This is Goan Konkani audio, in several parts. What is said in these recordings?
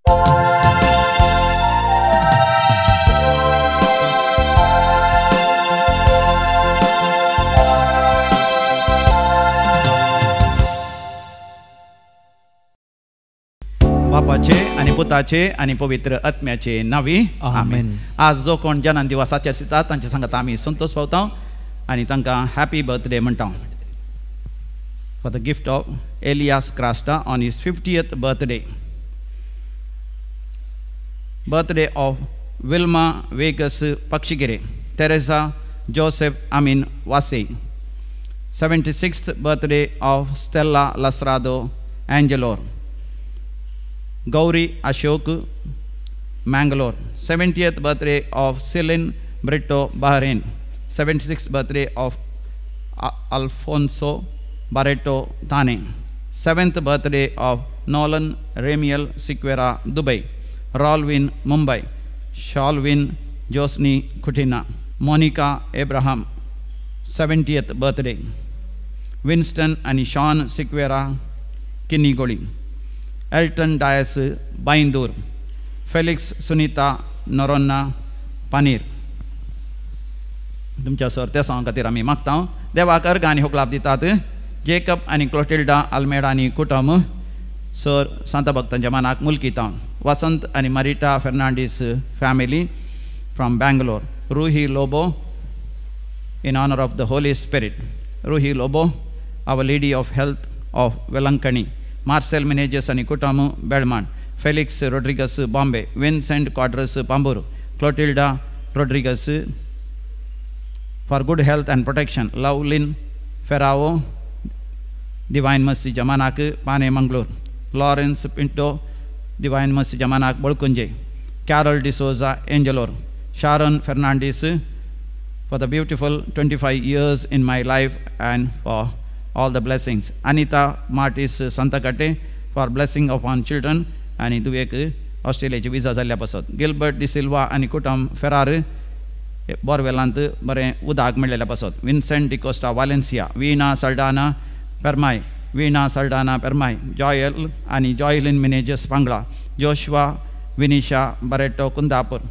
बापाचे आनी पुताचे आनी पवित्र आत्म्याचे नावी आमेन. आज जो कोण जनान दिवस आचरितात तांचे सांगता आमी संतोष पावता आनी तांकां हॅपी बर्थडे म्हणटा. For the gift of Elias Crasta on his 50th birthday. Birthday of Wilma Vegas Pakshigere, Teresa Joseph Amin Vasai. 76th birthday of Stella Lasrado Angelore, Gauri Ashok Mangalore. 70th birthday of Celine Brito Bahrain. 76th birthday of Alfonso Barreto Thane. 7th birthday of Nolan Ramiel Sequeira Dubai, Rolwin Mumbai, Shalwin Josni Kutina, Monica Abraham 70th birthday, Winston and Sean Sequeira Kinnigoli, Elton Dias Baindur, Felix Sunita Noronha Panir. तुमच्या सर त्या सांग खातीर आमी मागता. देवाक अर्घ आनी होकलाप दितात. जेकब आनी क्लोटिल्डा आल्मेडा आनी कुटुंब सर सांता भक्तांच्या मानाक मुलकिता. वसंत आनी Marita Fernandes family from Bangalore. Ruhi Lobo in honour of the Holy Spirit. Ruhi Lobo our lady of health of Velankanni. Marcel Menezes आनी कुटुंब Belman. Felix Rodrigues Bombay. Vincent Quadros Pambur. Clotilda Rodrigues for good health and protection. Lovelin Ferrao divine mercy जमानाक Pane Mangalore. Lawrence Pinto divine mercy जमानाक Balkunje. Carol D'Souza Angelore. Sharon Fernandes for the beautiful 25 years in my life and for all the blessings. Anita Martis Santakatte for blessing upon children आनी दुवेक ऑस्ट्रेलियाची विजा जाल्ल्या पासत. गिलबर्ट डिसिल्वा आनी कुटुंब फेरार बोरवेलांत बरें उदक मेळ्ळेल्या पासत. Vincent D'Costa Valencia. वीणा सल्डाना पेरमाय, वीणा सल्डाना पेरमाय. जॉयल आनी Joylin Menezes Pangla. Joshua Vinisha Barreto Kundapur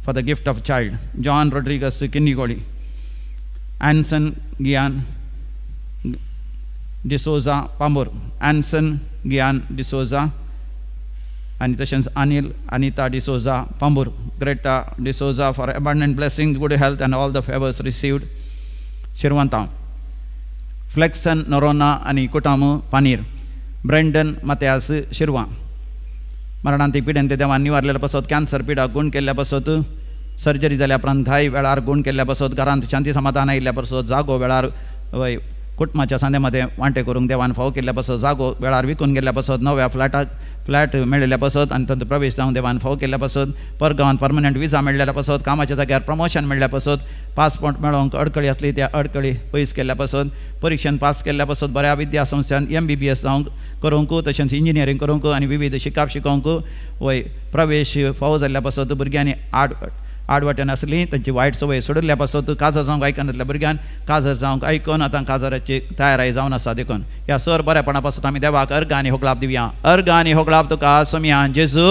for the gift of child. John Rodrigues Kinnigoli. Anson Gian D'Souza Pambur. Anson Gian D'Souza आनी तशेंच Anil Anita D'Souza Pambur. Greta D'Souza for abundant blessing, good health and all the favours received. शिरवंता. फ्लेक्सन नोरोना आनी कुटाम पानीर. ब्रेंडन मत्यास शिरवा. मरणांती पिडेन ते देवान निवारलेल्या पासत, कॅन्सर पिडा गुण केल्ल्या पासत, सर्जरी जाल्या उपरांत घाय वेळार गुण केल्ल्या पासत, घरांत शांती समाधान आयिल्ल्या पासत, जागो वेळार कुटुंबाच्या सांद्यामध्ये वांटे करूंक देवान फावो केल्ल्या पासत, जागो वेळार विकून गेल्ल्या पासत, नव्या फ्लॅटाक फ्लॅट मेळिल्ल्या पासत आनी तातूंत प्रवेश जावन देवान फावो केल्ल्या पासत, परगांवांत परमनंट विजा मेळ्ळ्या पासत, कामाच्या जाग्यार प्रमोशन मेळ्ळ्या पासत, पासपोर्ट मेळोवंक अडकळी आसली त्या अडकळी पयस केल्ल्या पासत, परिक्षेन पास केल्ल्या पासत, बऱ्या विद्या संस्थान MBBS जावंक करूंक तशेंच इंजिनियरींग करूंक आनी विविध शिकाप शिकोवंक वय प्रवेश फावो जाल्ल्या पासत, भुरग्यांनी आडवाट्यान आसली तांची वायट संवय सोडिल्ल्या पासत, काजार जावंक आयकनातल्या भुरग्यान काजार जावंक आयकून आतां काजाराची तयाराय जावन आसा. देखून ह्या सर बरेपणा पासत आमी देवाक अर्घ आनी होगळाप दिवया. अर्घ आनी होगळाप तुका सोमया जेजू.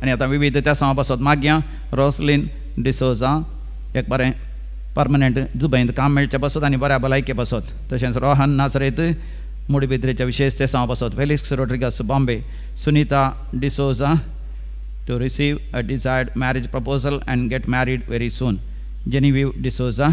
आनी आतां विविध त्या सांवा पासत मागया. रोसलीन डिसोजा एक बरें परमनंट दुबयंत काम मेळचे पासत आनी बऱ्या भलायके पासत. तशेंच रोहन नाजरेत मुडबिद्रेच्या विशेष ते सांवा पासत. Felix Rodrigues Bombay. Sunita D'Souza to receive a desired marriage proposal and get married very soon. Genevieve D'Souza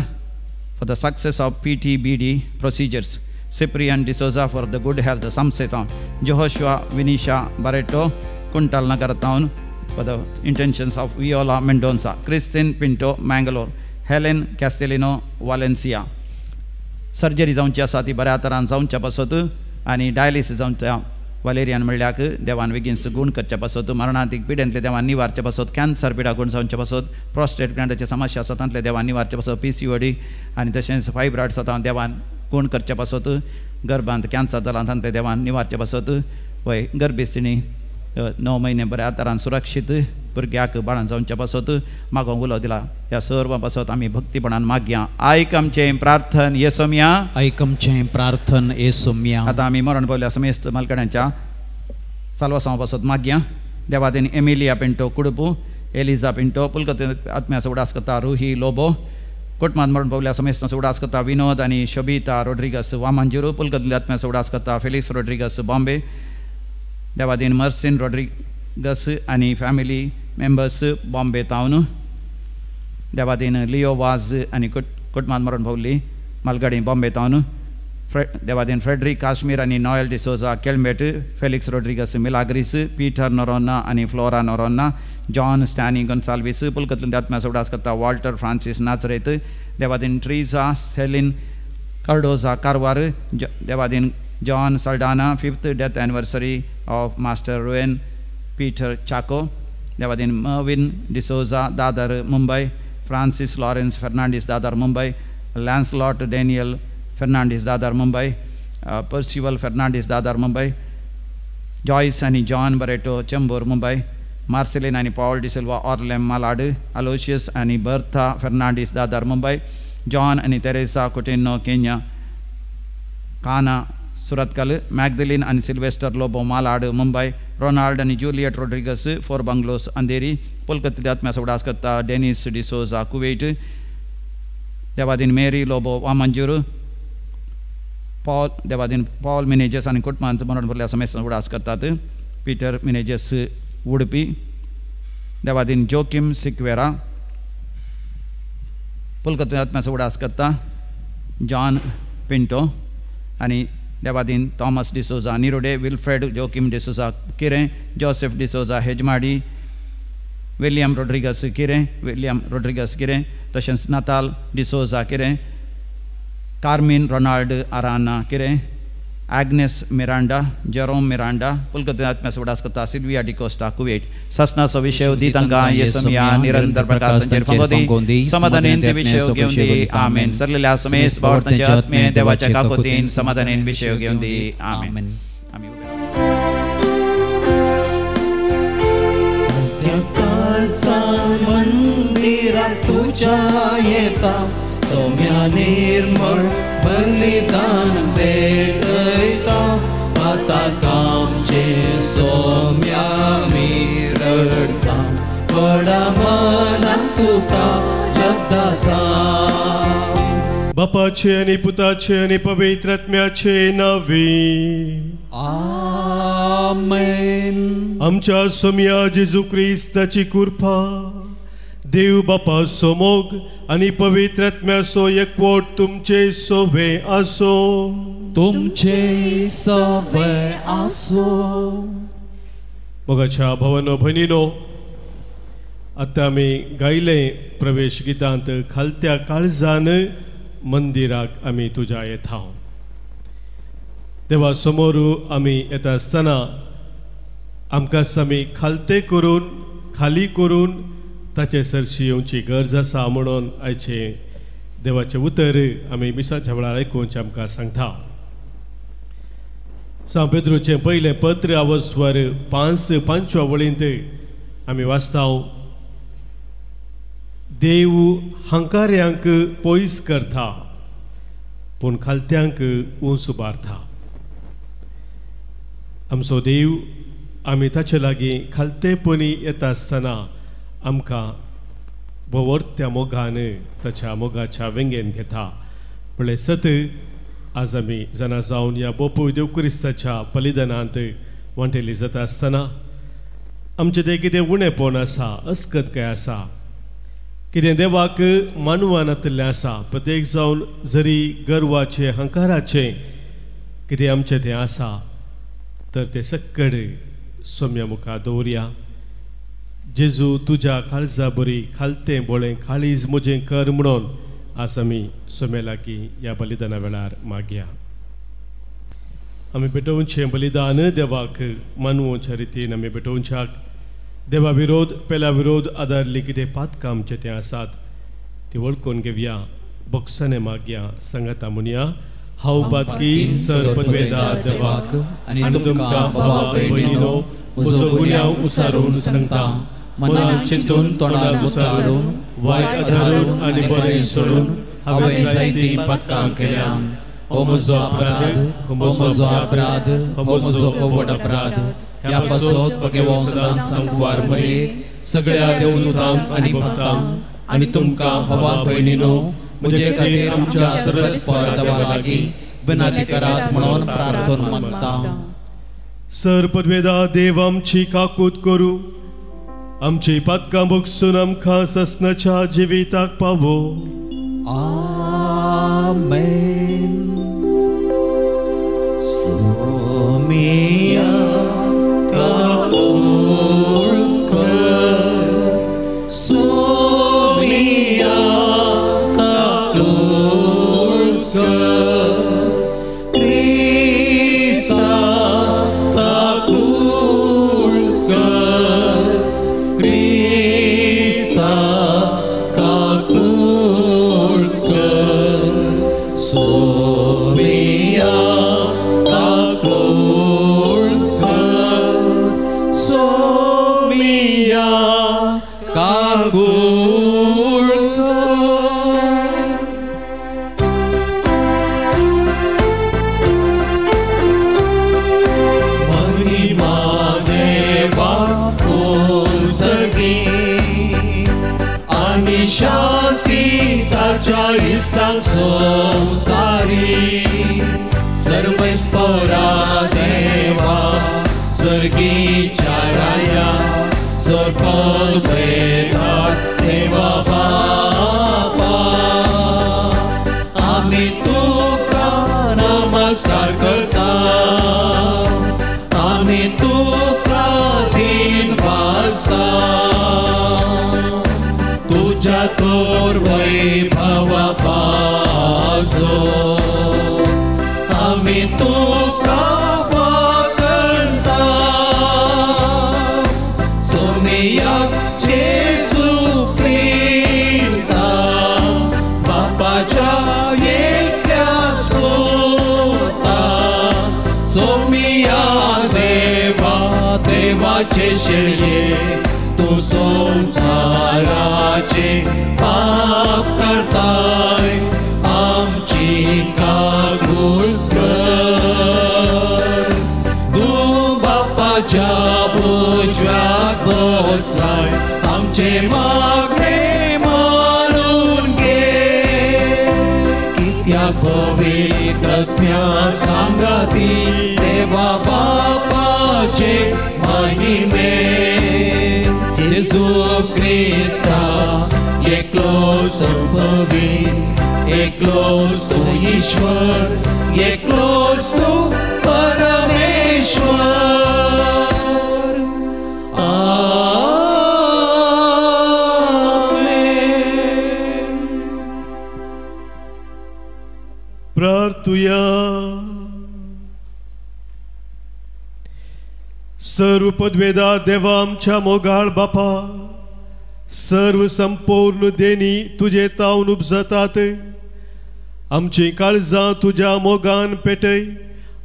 for the success of PTBD procedures. Cyprian D'Souza for the good health, Samse Town. Joshua Vinisha Barreto, Kuntal Nagar Town for the intentions of Viola Mendonça. Christine Pinto, Mangalore. Helen Castellino, Valencia. Surgery जावची आसा ती बऱ्या तरान जावच्या पासत आनी डायलिसीस जावच्या वालेरियन म्हणल्याक देवान बेगीन गुण करच्या पासत, मरणांतीक पिडेंतले देवान निवारचे पासत, कॅन्सर पिडा गुण जावचे पासत, प्रोस्टेट ग्लँडाचे समस्या आसा तांतले देवान निवारचे पासत, PCOD आनी तशेंच फायब्रॉइड्स आतां देवान गुण करचे पासत, गर्भांत कॅन्सर जाला तांतले देवान निवारचे पासत, वय गर्भिस्थिणी 9 म्हयने बऱ्या तरान सुरक्षीत भुरग्याक बाळान जावच्या पासत मागोवंक उलो दिला. ह्या सर्व पासत आमी भक्तीपणान मागया. आयक आमचें प्रार्थन येसोमया. आयक आमचें प्रार्थन येसोमया. आतां आमी मरण पावल्या समेस्त मालकड्यांच्या साल्वासांव पासत मागया. देवादीन एमिलिया पिंटो कुडपू, एलिजा पिंटो, पुलकत आत्म्याचो उडास करता रुही लोबो, कुटुंबांत मरण पावल्या समेस्तांचो उडास करता विनोद आनी शोबिता रोड्रिगस वामनजुरू, पुलकतल्या आत्म्याचो उडास करता फेलिक्स रोड्रिगस बॉम्बे, देवादीन मर्सिन रोड्रिगस आनी फॅमिली मेंबर्स बॉम्बे तावन, देवादीन लिओ वाज आनी कुटुंबांत मरण पावली मालगाडी बॉम्बे तावन, देवादीन फ्रेडरिक काश्मीर आनी Noel D'Souza Kelmet, Felix Rodrigues Milagres, Peter Noronha आनी Flora Noronha, John Stanny Gonsalves, पुलकतल्या आत्म्याचो उडास करता वॉल्टर फ्रांसीस नाजरेत, देवादीन ट्रीजा सेलीन कार्डोजा कारवार, देवादीन John Saldanha, 5th death anniversary of master Ruben Peter Chacko, Devadin Mervyn D'Souza Dadar Mumbai, Francis Lawrence Fernandes Dadar Mumbai, Lancelot Daniel Fernandes Dadar Mumbai, Percival Fernandes Dadar Mumbai, Joyce आनी जॉन बरेटो चेंबूर मुंबय, मार्सेलिन आनी पॉल डिसिल्वा ऑर्लेम मालाड, अलोशियस आनी बर्था फर्नांडीस दादर मुंबय, जॉन आनी तेरेसा कुटिनो केन्या, काना सुरतकल, मॅगदलिन आनी सिल्वेस्टर लोबो मालाड मुंबय, रोनाल्ड आनी जुलियट रोड्रिगस फोर बंगलोस अंधेरी, पुलकतल्या आत्म्याचो उडास करता डेनिस डिसोजा कुवेट, देवादीन मेरी लोबो वामंजूर, पॉल देवादीन पॉल मिनेजस आनी कुटुंबांत मरण भरल्या समेस्तांचो उडास करतात पीटर मिनेजस उडपी, देवादीन जोकीम सिक्वेरा, पुलकतल्या आत्म्याचो उडास करता जॉन पिंटो आनी देवादीन थॉमस डिसोजा निरोडे, विल्फ्रेड जोकीम डिसोजा किरें, जोसेफ डिसोजा हेजमाडी, विलियम रोड्रिगस किरें, विलियम रोड्रिगस किरें, तशेंच नाताल डिसोजा किरें, कार्मीन रोनाल्ड आराना किरें, आग्नेस मिरांडा, जेरोम मिरांडा, पुलकतल्या आत्म्याचो उडास करता सिल्विया डिकोस्टा कुवेट. ससनाचो विशय दी तांकां येसमिया निरंतर प्रकाश तांचेर फांकोदी, समाधानेन ते विशय घेवन दी, आमेन. सरलेल्या समेस्त भावार्थ तांच्या आत्मे देवाच्या काकोतीन समाधानेन विशय घेवन दी, आमेन. आमी मंदिरात तुज्या येता सौम्या निर्मळ बलिदान भेटयता, आतां कामचें सौम्या आमी रडटा, व्हडा मनान तुका लब्दाता. बापाचे आनी पुताचे आनी पवित्र आत्म्याचे नांवे आमेन. आमच्या सोम्या जेजू क्रिस्ताची कृपा, देव बापाचो मोग आनी पवित्र आत्म्याचो एकवट तुमचे सोवे आसो, तुमचे सोवे आसो. मोगाच्या भावानो भयणीनो, आतां आमी गायले प्रवेश गितांत खालत्या काळजान मंदिराक आमी तुज्या येता. देवा समोर आमी येता आसतना आमकां आमी खालते करून खाली करून ताचे सरशी येवची गरज आसा म्हणून आयचें देवाचें उतर आमी मिसाच्या वेळार आयकुचें आमकां सांगता. सांत पेद्रूचें पयलें पत्र आवस्वर 5 5 वळींत आमी वाचता, देव हांकार्यांक पयस करता पूण खालत्यांक उंच उबारता. आमचो देव आमी ताचे लागीं खालतेपणी येता आसतना आमकां भोवर्त्या मोगान ताच्या मोगाच्या वेंगेन घेता. म्हणलें सत आज आमी जाणा जावन ह्या बोपूय देव क्रिस्ताच्या बलिदानांत वांटेली जाता आसतना आमचें तें कितें उणेपण आसा, अस्कत काय आसा, कितें देवाक मानवानातलें आसा, प्रत्येक जावन जरी गर्वाचें हंकाराचें कितें आमचें तें आसा तर तें सक्कड सोम्या मुखार दवरया. जेजू तुज्या काळजा बरी खालतें बोळें काळीज म्हजें कर म्हणून आज आमी सोम्या लागीं ह्या बलिदाना वेळार मागया. आमी पेटोवचें बलिदान देवाक मानवच्या रितीन आमी पेटोवच्याक देवा विरोध पेल्या विरोध आदारली कितें पातकां आमचें तें आसात ती वळखून घेवया, बोगसाने मागया, सांगाता म्हणया, हांव पातकी सर पदवेदार देवाक आनी तुमकां भावा भयणीनो म्हजो गुन्यांव उचारून सांगता, मनान चिंतून तोंडान उचारून वायट आधारून आनी बरें सोडून हांवें जायतीं पातकां केल्यां. हो म्हजो अपराध, हो म्हजो अपराध, हो म्हजो व्हड अपराध. ह्या पासत भगेवो सदांच सांकवार मरयेक सगळ्या देवदूतांक आनी भक्तांक आनी तुमकां भावा भयणीनो म्हजे खातीर आमच्या सर्वेस्पर देवा लागीं विनंती करात म्हणून प्रार्थना मागता. सर्पवेदा देव आमची काकूत करूं, आमची पातकां भोगसून आमकां ससनाच्या जिविताक पावो. आमेन. सोमिया काकूळ कर, सोमिया काकूळ कर, क्रिस्ता काकूळ कर, क्रिस्ता काकूळ कर, सोमिया काकूळ कर, सोमिया काकूळ कर. महिमा देवा सगी आनी शांती ताच्या इश्टांक संवसारी. सर्वेस्परा देवा सर्गीच्या राया सर्पवेदा देवा बापा, आमी तुका नमस्कार करता, आमी तुका दीन वाजता, तुज्या तोर वैभवा पासो आमी तुका वाकणता. सोमिया जेसू क्रिस्ता बापाच्या एकल्या स्तोता, सोमिया देवा देवाचे शेळये तूं संवसाराचे पाप करताय, आमची काकूळ कर. तूं बापाच्या उजव्याक बसलाय, आमचे मागणे मानून घे. कित्याक पवित्र आत्म्या सांगाती देवा बापाचे महिमे, जेजू क्रिस्ता एकलो संभवीत, एकलोच तूं ईश्वर, एकलोच तूं परमेश्वर. आमेन. प्रार्थुया. सर्व पदवेदा देवा आमच्या मोगाळ बापा, सर्व संपूर्ण देणी तुजे तावन उपजतात. आमची काळजां तुज्या मोगान पेटय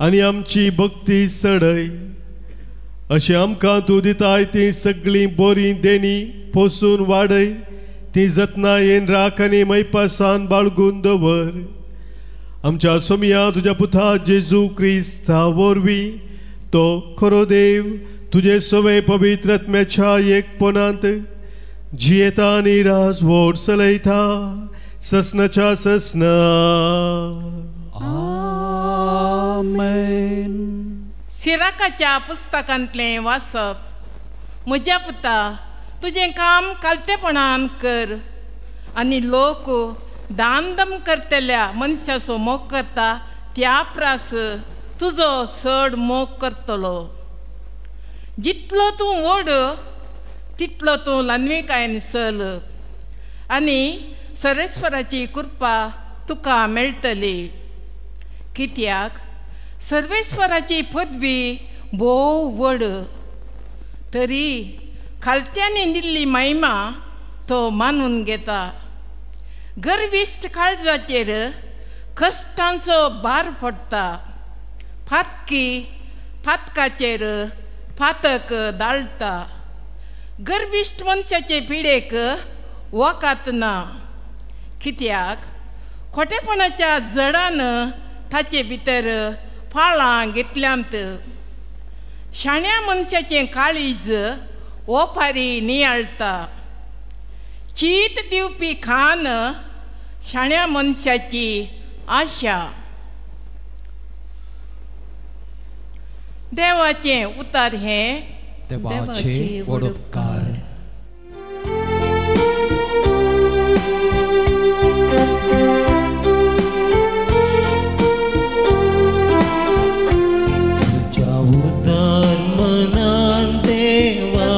आनी आमची भक्ती चडय. अशें आमकां तूं दिताय ती सगळीं बरीं देणी पोसून वाडय, ती जतनायेन राख आनी मैपासान बाळगून दवर. आमच्या सोमया तुज्या पुता जेजू क्रिस्ता वरवीं तो खरो देव तुजे सवे पवित्र आत्म्याच्या एकपणांत जियेता आनी राजवट चलयता ससनाच्या ससना. आमेन. सिराकाच्या पुस्तकांतलें वाचप. म्हज्या पुता, तुजें काम कालतेपणान कर आनी लोक दानदम करतल्या मनशाचो मोग करता त्या प्रास तुजो चड मोग करतलो. जितलो तूं व्हड तितलो तूं ल्हानविकायेन चल आनी सर्वेस्पराची कृपा तुका मेळटली. कित्याक सर्वेस्पराची पदवी भोव व्हड, तरी खालत्यांनी दिल्ली महिमा तो मानून घेता. गर्विश्ट काळजाचेर कश्टांचो भार पडटा, फातकी फातकाचेर फातक दाळटा. गर्विश्ट मनशाचे पिडेक वकात ना, कित्याक खोटेपणाच्या जडान ताचे भितर फाळां घेतल्यांत. शाण्या मनशाचें काळीज ओपारी नियाळटा. चीत दिवपी खान शाण्या मनशाची आशा. देवाचें उतर हें देवाचे व्हड उपकार. तुज्या उदार मनान देवा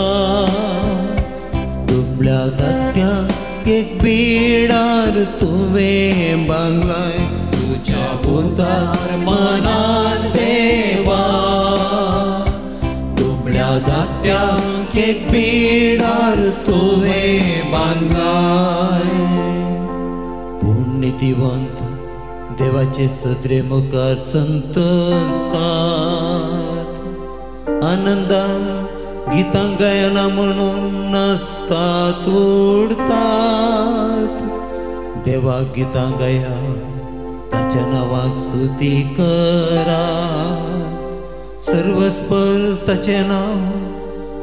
दुबळ्या धाकट्याक एक बिडार तुवें बांदलाय. तुज्या उदार मनान देवा दुबळ्या धाकट्याक एक बिडार तुवें बांदलाय. पूण नितीवंत देवाचे सदरे मुखार संतोसतात. आनंदान गितां गायना म्हणून नाचतात उडतात. देवाक गितां गाया, ताच्या नांवाक स्तुती करा. सर्वस्पर ताचें नांव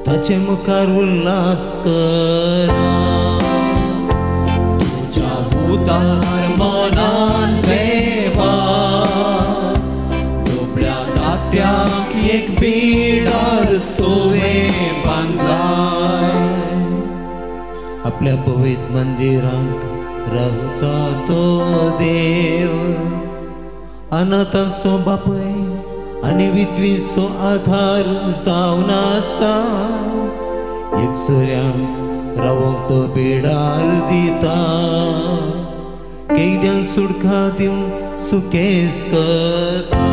ताचे मुखार उल्हास करा. तुज्या उदार मनान देवा दुबळ्या धाकट्याक एक बिडार तुवें बांदलाय. आपल्या पवित्र मंदिरांत रावता तो देव. अनाथांचो बापूय आनी विधवींचो आधार जावन आसा. एकसुऱ्यांक रावंक तो बिडार दिता. कैद्यांक सुटका दिवन सुकेस करता.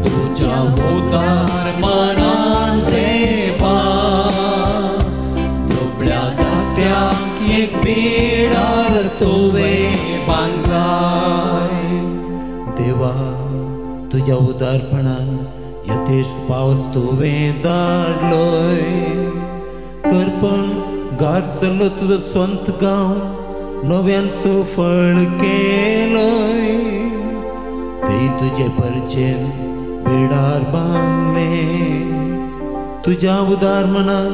तुज्या उदार मनान देवा दुबळ्या धाकट्याक एक बिडार तुवें बांदलाय. देवा तुज्या उदारपणान यथेश पावस तुवें धाडलोय. करपण गार जाल्लो तुजो स्वंत गांव नव्यान सुफळ केलोय. थंय तुजे परचेन बिडार बांदलें. तुज्या उदार मनान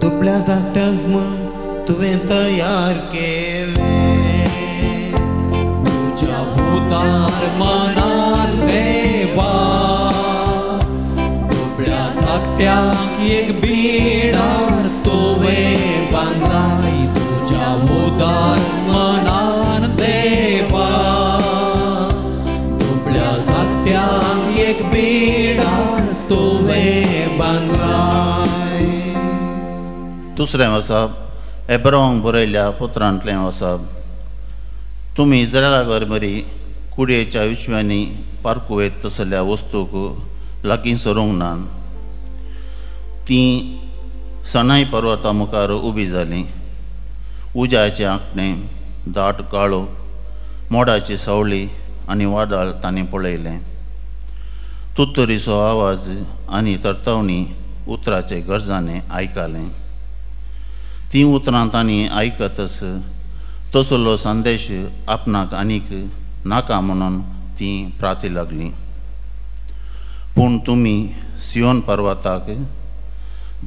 दुबळ्या धाकट्यांक म्हूण तुवें तयार केलें. तुज्या उदार मनान देवा दुबळ्या धाकट्याक एक बिडार तुवें बांदलाय. तुज्या उदार मनान देवा दुबळ्या धाकट्याक एक बिडार तुवें बांदलाय. दुसरें वसाप एब्रावांक बरयल्ल्या पत्रांतलें वसाप. तुमी इस्रायला गरमरी कुडयेच्या विश्वांनी पारकू येत तसल्या वस्तूक लागीं सरूंक ना. तीं सणाय पर्वता मुखार उबी जालीं. उज्याचें आंकणें, दाट काळो, मोडाची सावळी आनी वादळ तांणी पळयलें. तुत्तरीचो आवाज आनी तरतावणी उतराचे गरजांनी आयकलें. तीं उतरां तांणी आयकतच तसलो संदेश आपणाक आनीक नाका म्हणून तीं प्राती लागलीं. पूण तुमी सियोन पर्वताक,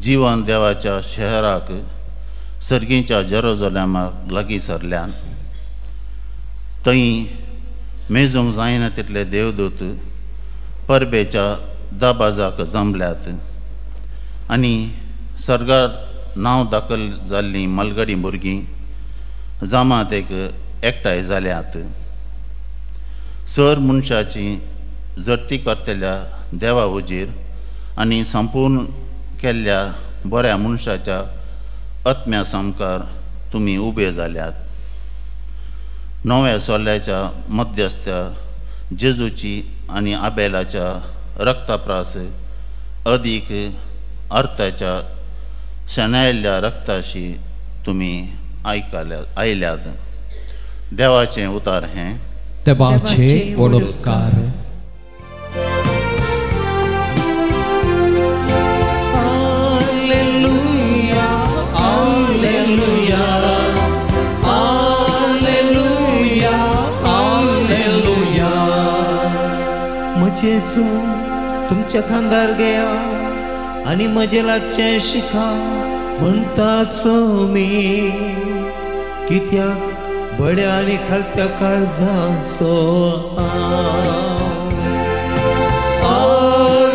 जिवन देवाच्या शहराक, सर्गीच्या जेरुजलेमाक लागीं सरल्यात. थंय मेजूंक जायना तितले देवदूत परबेच्या दबाजाक जमल्यात आनी सर्गार नांव दाखल जाल्लीं मालगडी भुरगीं जमातेक एकठांय जाल्यात. सर मनशाची जडती करतल्या देवा हुजीर आनी संपूर्ण केल्ल्या बऱ्या मनशाच्या आत्म्या सामकार तुमी उबे जाल्यात. नव्या सोल्याच्या मध्यस्थ्या जेजूची आनी आबेलाच्या रक्ताप्रास अदीक अर्थाच्या शेणायल्ल्या रक्ताशी तुमी आयकल्या आयल्यात. देवाचें उतार हें देवाचे व्हड उपकार. Alleluia, alleluia, alleluia, alleluia. म्हजें तुमच्या खांदार घेया आनी म्हजे लागचें शिका म्हणटा सोमी, कित्याक बड्या आनी खालत्या काळजाचो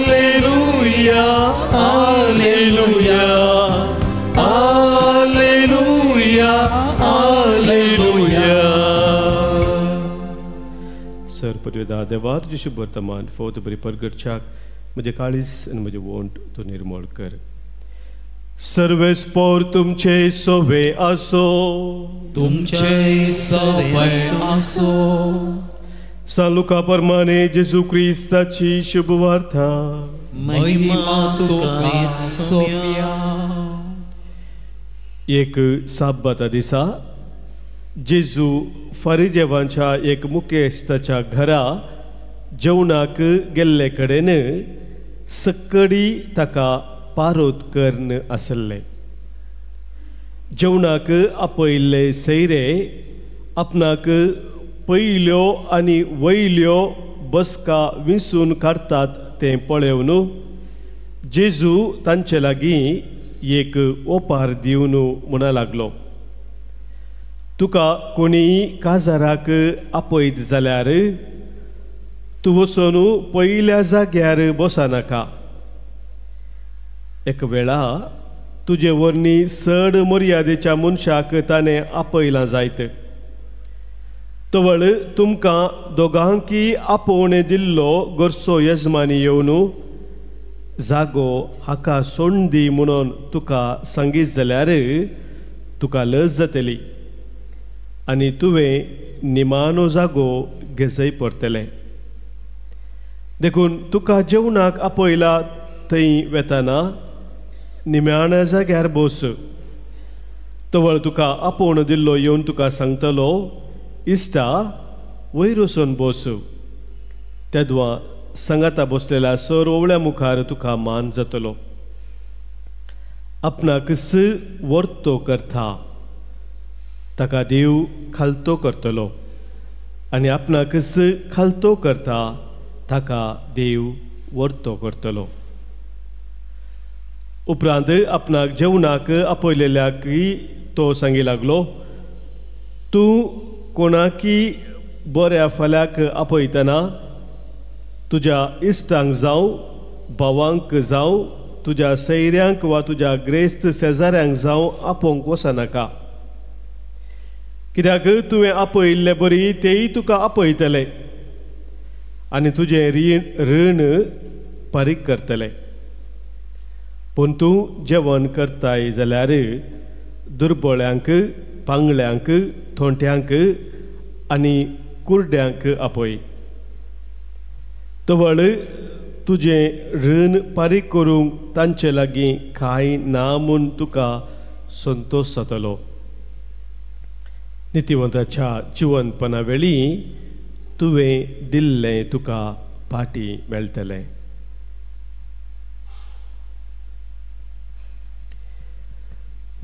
Hallelujah, hallelujah, hallelujah, hallelujah. Sir पदवेदा देवा तुजी शुभ वर्तमान फोत बरी परगटच्याक म्हजें काळीस आनी म्हजें वोंट तूं निर्मळ कर. सर्वेस्पोर तुमचे सोवे आसो, तुमचे सोवे आसो. सान लुका प्रमाणे जेजू क्रिस्ताची शुभ वार्ता. महिमा तुका सोम्या. एक साब्बाता दिसा जेजू फारिजेवांच्या एक मुखेस्ताच्या घरा जेवणाक गेल्ले कडेन सक्कडी ताका पारोत करून आसले. जेवणाक आपयल्ले सैरे आपणाक पयल्यो आनी वयल्यो बसका विंचून काडटात तें पळोवन जेजू तांचे लागीं एक ओपार दिवन म्हणा लागलो, तुका कोणीय काजाराक आपयत जाल्यार तूं वचून पयल्या जाग्यार बसनाका. एक वेळा तुजे वरनी चड मर्यादेच्या मनशाक ताणें आपयलां जायत. तवळ तुमकां दोगांकी आपोवणें दिल्लो गरसो यजमानी येवन जागो हाका सोंड दी म्हणून तुका सांगीत जाल्यार तुका लज जातली आनी तुवें निमानो जागो घेजय पडटलें. देखून तुका जेवणाक आपयला थंय वेताना निमाण्या जाग्यार बस. तवळ तुका आपोवन दिल्लो येवन तुका सांगतलो, इश्टा वयर वचून बस. तेदवा सांगाता बसलेल्या सर ओवळ्या मुखार तुका मान जातलो. आपणाक स वर्तो करता ताका देव खालतो करतलो आनी आपणाक स खालतो करता ताका देव वर्तो करतलो. उपरांत आपणाक जेवणाक आपयलेल्याकय तो सांगी लागलो, तूं कोणाकी बऱ्या फाल्याक आपयतना तुज्या इश्टांक जावं, भावांक जावं, तुज्या सैऱ्यांक वा तुज्या ग्रेस्त शेजाऱ्यांक जावं आपोवंक वचनाका. कित्याक तुवें आपयल्ले बरी तेय तुका आपयतले आनी तुजें रीण फारीक करतले. पूण तूं जेवण करताय जाल्यार दुर्बळ्यांक, पांगळ्यांक, थोंट्यांक आनी कुर्ड्यांक आपय. तवळ तुजें रीण फारीक करूंक तांचे लागीं कांय ना म्हूण तुका संतोश जातलो. नितिवंताच्या जिवनपणा वेळी तुवें दिल्लें तुका फाटीं मेळटलें.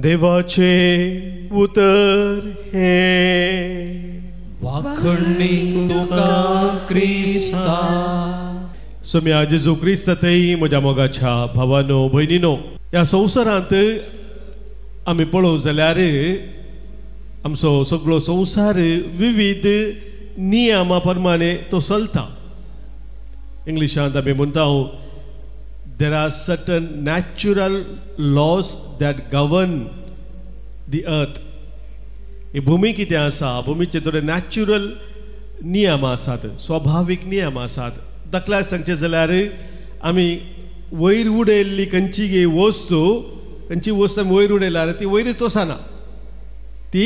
देवाचें उतर हें. वाखणी तुका क्रिस्ता. सोम्या जेजू क्रिस्त थंय म्हज्या मोगाच्या भावानो भयणीनो, ह्या संवसारांत आमी पळोवंक जाल्यार आमचो सगळो संवसार विविध नियमा प्रमाणे तो चलता. इंग्लिशांत आमी म्हणटा, there are certain natural laws that govern the earth. ही भूमी कितें आसा, भुमीचे थोडे नॅचरल नियम आसात, स्वाभावीक नियम आसात. दाखल्याक सांगचें जाल्यार आमी वयर उडयल्ली खंयची गे वस्तू, खंयची वस्तू आमी वयर उडयल्यार ती वयरच वचना, ती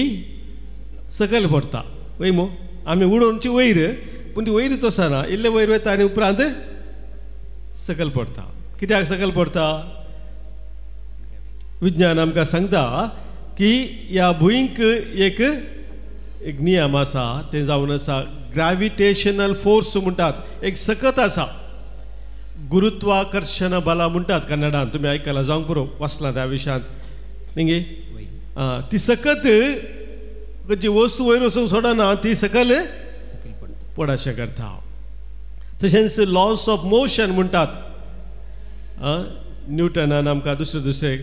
सकयल पडटा. वय मो आमी उडोवची वयर, पूण ती वयरच वचना, इल्ले वयर वता आनी उपरांत सकयल पडटा. कित्याक सकयल पडटा? विज्ञान आमकां सांगता की ह्या भुंयक एक एक नियम आसा, तें जावन आसा ग्रॅविटेशनल फोर्स म्हणटात, एक सकत आसा, गुरुत्वाकर्शण बला म्हणटात कन्नडान, तुमी आयकलां जावंक पुरो, वाचलां त्या विशयांत न्ही. ती सकत खंयची वस्तू वयर वचूंक सोडना, ती सकयल पड अशें करता. तशेंच लॉस ऑफ मोशन म्हणटात, न्यूटनान आमकां दुसरे दुसरे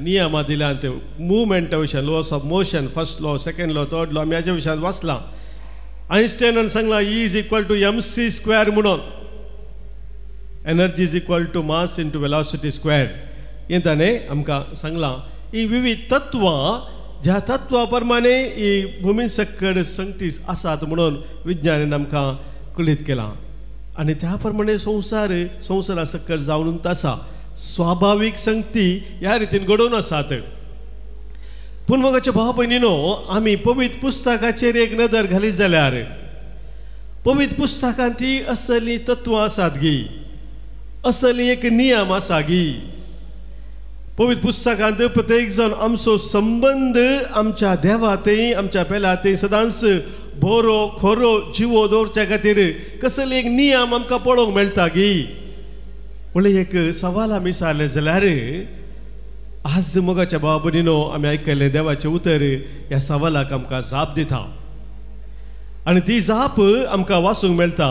नियमां दिल्यात मुवमेंटा विशयान, laws of motion, first law, second law, third law, आमी हाज्या विशयांत वाचलां. आयन्स्टायनान सांगलां E is equal to M C square म्हणून, energy is equal to mass into velocity square, हें ताणें आमकां सांगलां. ही विविध तत्वां ज्या तत्वा प्रमाणे ही भुमी सकड संगती आसात म्हणून विज्ञानान आमकां कळीत केलां आनी त्या प्रमाणे संवसार संवसारा सकड जावन आसा. स्वाभावीक संगती ह्या रितीन घडोवन आसात. पूण मोगाच्या भाव भयणीनो, आमी पवित्र पुस्तकाचेर एक नदर घाली जाल्यार पवित्र पुस्तकांत ती असली तत्वां आसात गी, असली एक नियम आसा गी. पवित्र पुस्तकांत प्रत्येक जाण आमचो संबंद आमच्या देवा थंय आमच्या पेला थंय सदांच बरो खरो जिवो दवरच्या खातीर कसले एक नियम आमकां पळोवंक मेळटा गी. म्हणल्यार एक सवाल आमी विचारलें जाल्यार आज मोगाच्या भाव भयणीनो आमी आयकल्लें देवाचें उतर ह्या सवालाक आमकां जाप दिता आनी ती जाप आमकां वाचूंक मेळटा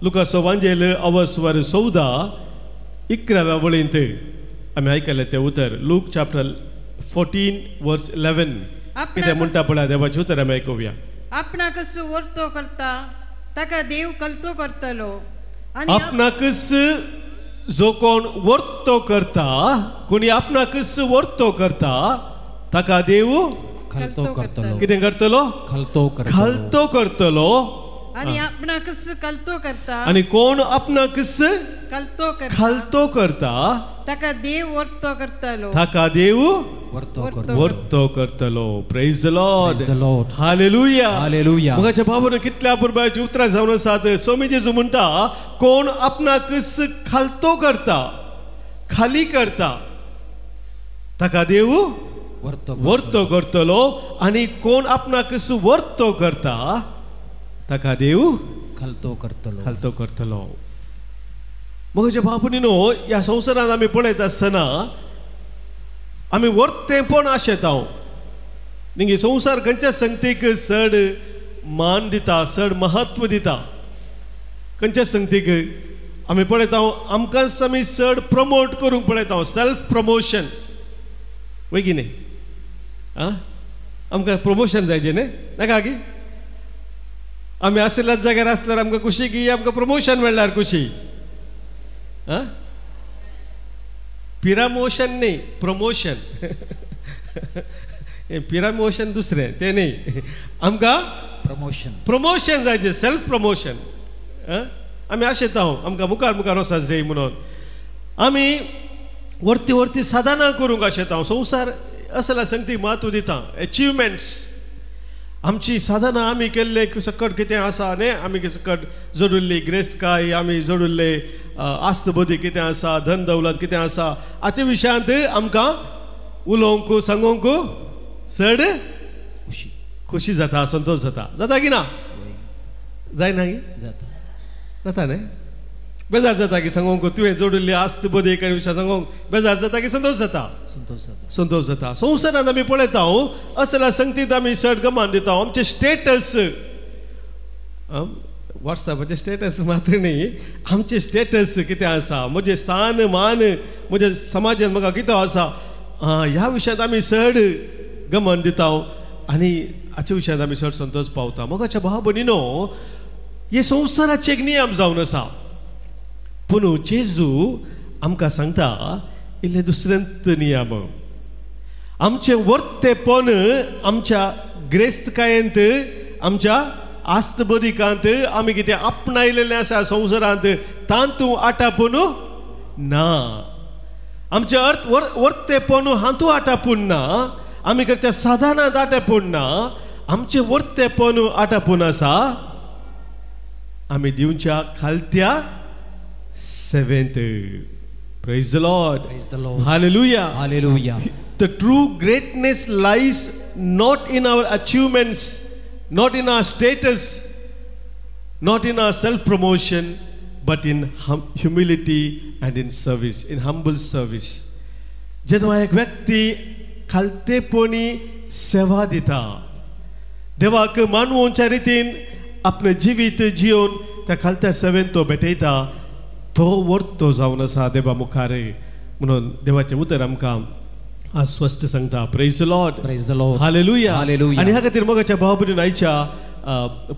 लुकासो वांजेल अवस्वर 14 11व्या वळींत आमी आयकलें तें उतर. लूक चॅप्टर 14 वर्स 11 कितें म्हणटा पळया देवाचें उतर आमी आयकुया. आपणाकच वर्तो करता ताका देव कलतो करतलो. आपणाकच जो कोण वर्तो करता, कोणी आपणाकच वर्तो करता ताका देव खलतो करतलो. कितें करतलो? खलतो करतलो. खलतो करतलो. आनी आपणाकच कलतो करता, आनी कोण आपणाकच कलतो करता, खलतो करता ताका देव वर्तो करतलो. ताका देव वर्तो करतलो. Praise the Lord. Hallelujah. Hallelujah. मोगाच्या भावांनो, कितल्या पुरबाची उतरां जावन आसात. स्वामी जेजू म्हणटा कोण आपणाकच खालतो करता, खाली करता ताका देव वर्तो करतलो, आनी कोण आपणाकच वर्तो करता ताका देव खालतो करतलो. खालतो करतलो. मोगाच्या भावांनो, ह्या संवसारांत आमी पळयत आसतना आमी वर्तेंपण आशेता. निगे संवसार खंयच्या संगतीक चड मान दिता, चड महत्व दिता. खंयच्या संगतीक आमी पळयता आमकांच आमी चड प्रमोट करूंक पळयता, सेल्फ प्रमोशन वय की न्ही? आं, आमकां प्रमोशन जाय जे न्ही, नाका की आमी आशिल्ल्याच जाग्यार आसल्यार आमकां खुशी की आमकां प्रमोशन मेळ्ळ्यार खुशी. आं, पिरामोशन न्ही, प्रमोशन. पिरामोशन दुसरें तें न्ही, आमकां प्रमोशन प्रमोशन जाय जे, सेल्फ प्रमोशन. आमी आशेता आमकां मुखार मुखार वचत जाय म्हणून आमी वरती वरती साधना करूंक आशेता. संवसार असल्या संगती म्हत्व दिता, एचिवमेंट्स. आमची साधना आमी केल्ले सकट कितें आसा न्ही, आमी सकट जोडिल्ली ग्रेसकाय, आमी जोडिल्ले आस्त बोधी कितें आसा, धन दौलत कितें आसा, हाचे विशयांत आमकां उलोवंक सांगूंक चड खुशी जाता, संतोश जाता. जाता की ना? जायना की? जाता. जाता न्ही? बेजार जाता की सांगूंक तुवें जोडिल्ली आस्त बोधी एका विशयान सांगूंक बेजार जाता की संतोश जाता? संतोश जाता. संतोश जाता. संवसारांत आमी पळयता असल्या संगतीत आमी चड गमान दिता. आमचें स्टेटस, वॉट्सएपाचें स्टेटस मात्र न्ही, आमचें स्टेटस कितें आसा, म्हजें स्थान मान म्हज्या समाजान म्हाका कितें आसा, ह्या विशयांत आमी चड गमन दिता आनी हाच्या विशयांत आमी चड संतोश पावता. मोगाच्या भाव भयणीनो, हे संवसाराचे एक नियम जावन आसा. पूण जेजू आमकां सांगता इल्ले दुसरेंत नियम. आमचें वर्तेपण आमच्या ग्रेस्तकायेंत, आमच्या आस्तबदिकांत आमी कितें आपणायलेलें आसा संवसारांत तांतू आटापून ना. आमचें अर्थ वर्तेपण हातूं आटापून ना, आमी करच्या साधनांत आटापून ना, आमचें वर्तेपण आटापून आसा आमी दिवच्या खालत्या सेवेंत. Praise the Lord. Praise the Lord. Hallelujah. Hallelujah. The true greatness lies not in our achievements, not in our status, not in our self-promotion, but in humility and in service, in humble service. जेन्ना एक व्यक्ती खालतेपणी सेवा दिता, देवाक मानवोच्या रितीन आपलें जिवीत जियोवन त्या खालत्या सेवेन तो भेटयता, तो वर्तो जावन आसा देवा मुखार म्हणून देवाचें उतर आमकां आज स्पश्ट सांगता. Praise the Lord. Praise the Lord. Hallelujah. Hallelujah. आनी ह्या खातीर मोगाच्या भाव भयणीन आयच्या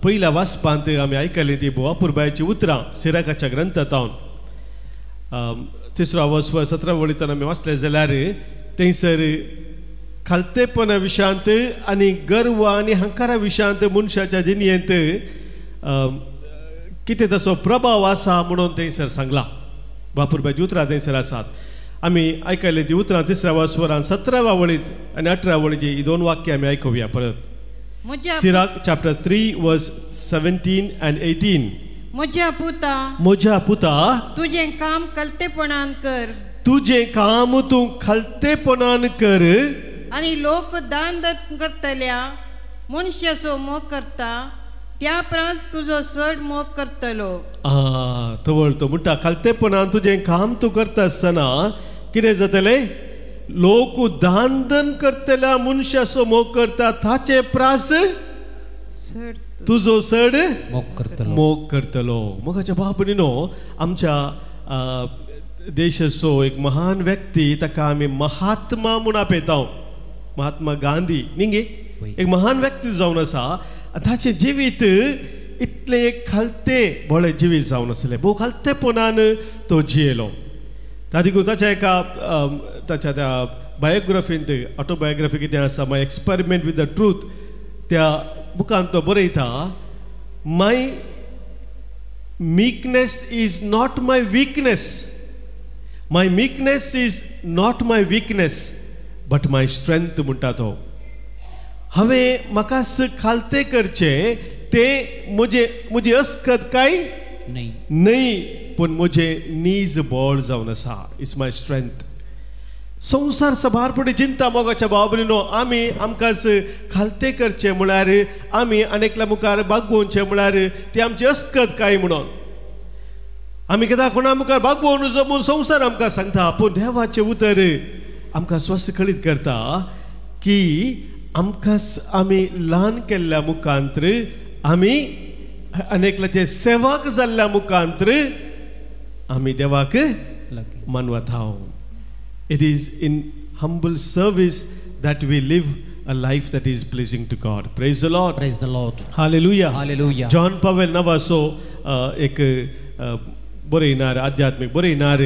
पयल्या वाचपांत आमी आयकली ती बोवापुरबायची उतरां सिराकाच्या ग्रंथांत तिसरो वस 17 वळींतल्यान आमी वाचले जाल्यार थंयसर खालतेपणा विशयांत आनी गर्व आनी हंकारा विशयांत मनशाच्या जिणेंत कितें तसो प्रभाव आसा म्हणून थंयसर सांगला. बापुरबायची उतरां थंयसर आसात. आमी आयकले ती उतरां तिसऱ्या वसवरान 17 वळींत आनी 18 वळीची ही दोन वाक्यां आमी आयकुया परत. Sirach chapter 3 verse 17 and 18. म्हज्या पुता, म्हज्या पुता, तुजें काम कलतेपणान कर, तुजें काम तूं खालतेपणान कर आनी लोक दान करतल्या मनशाचो मोग करता त्या प्रास तुजो चड मोग करतलो. तवळ तो म्हणटा खालतेपणान तुजें काम तूं करता आसतना कितें जातलें? लोक दान करतल्या मनशाचो मोग करता ताचे प्रास तुजो चड मोग करतलो. मोगाच्या भाव भयणीनो, आमच्या देशाचो एक महान व्यक्ती ताका आमी महात्मा म्हूण आपयता, महात्मा गांधी न्ही गे, एक महान व्यक्ती जावन आसा. ताचें जिवीत इतलें एक खालते बरें जिवीत जावन आसलें, भोव खालतेपणान तो जियेलो. ताका ताच्या एका ताच्या त्या बायोग्राफींत, ऑटोबायोग्राफी कितें आसा, my experiment with the truth, त्या बुकान तो बरयता, my meekness is not my weakness, my meekness is not my weakness but my strength म्हणटा तो. हांवें म्हाका खालतें करचें तें म्हजें म्हजी अस्कत काय न्हय, पूण म्हजें नीज बळ जावन आसा, it's my strength. संवसार सभार फुडें चिंता मोगाच्या भाव भयणीनो, आमी आमकांच खालतें करचें म्हळ्यार आमी आनी मुखार बागोवचें म्हळ्यार ती आमची अस्कत काय म्हणून आमी केन्ना कोणा मुखार बागोवन म्हूण संवसार आमकां सांगता, पूण देवाचें उतर आमकां स्वस्थ कळीत करता की आमकां आमी ल्हान केल्ल्या मुखांत्र, आमी अनेकल्याचे सेवक जाल्ल्या मुखांत्र आमी देवाक मानवता. It is in humble service that we live a life that is pleasing to God. Praise the Lord. Praise the Lord. Hallelujah. Hallelujah. John Powell नांवाचो एक बरयणार, आध्यात्मीक बरयणार,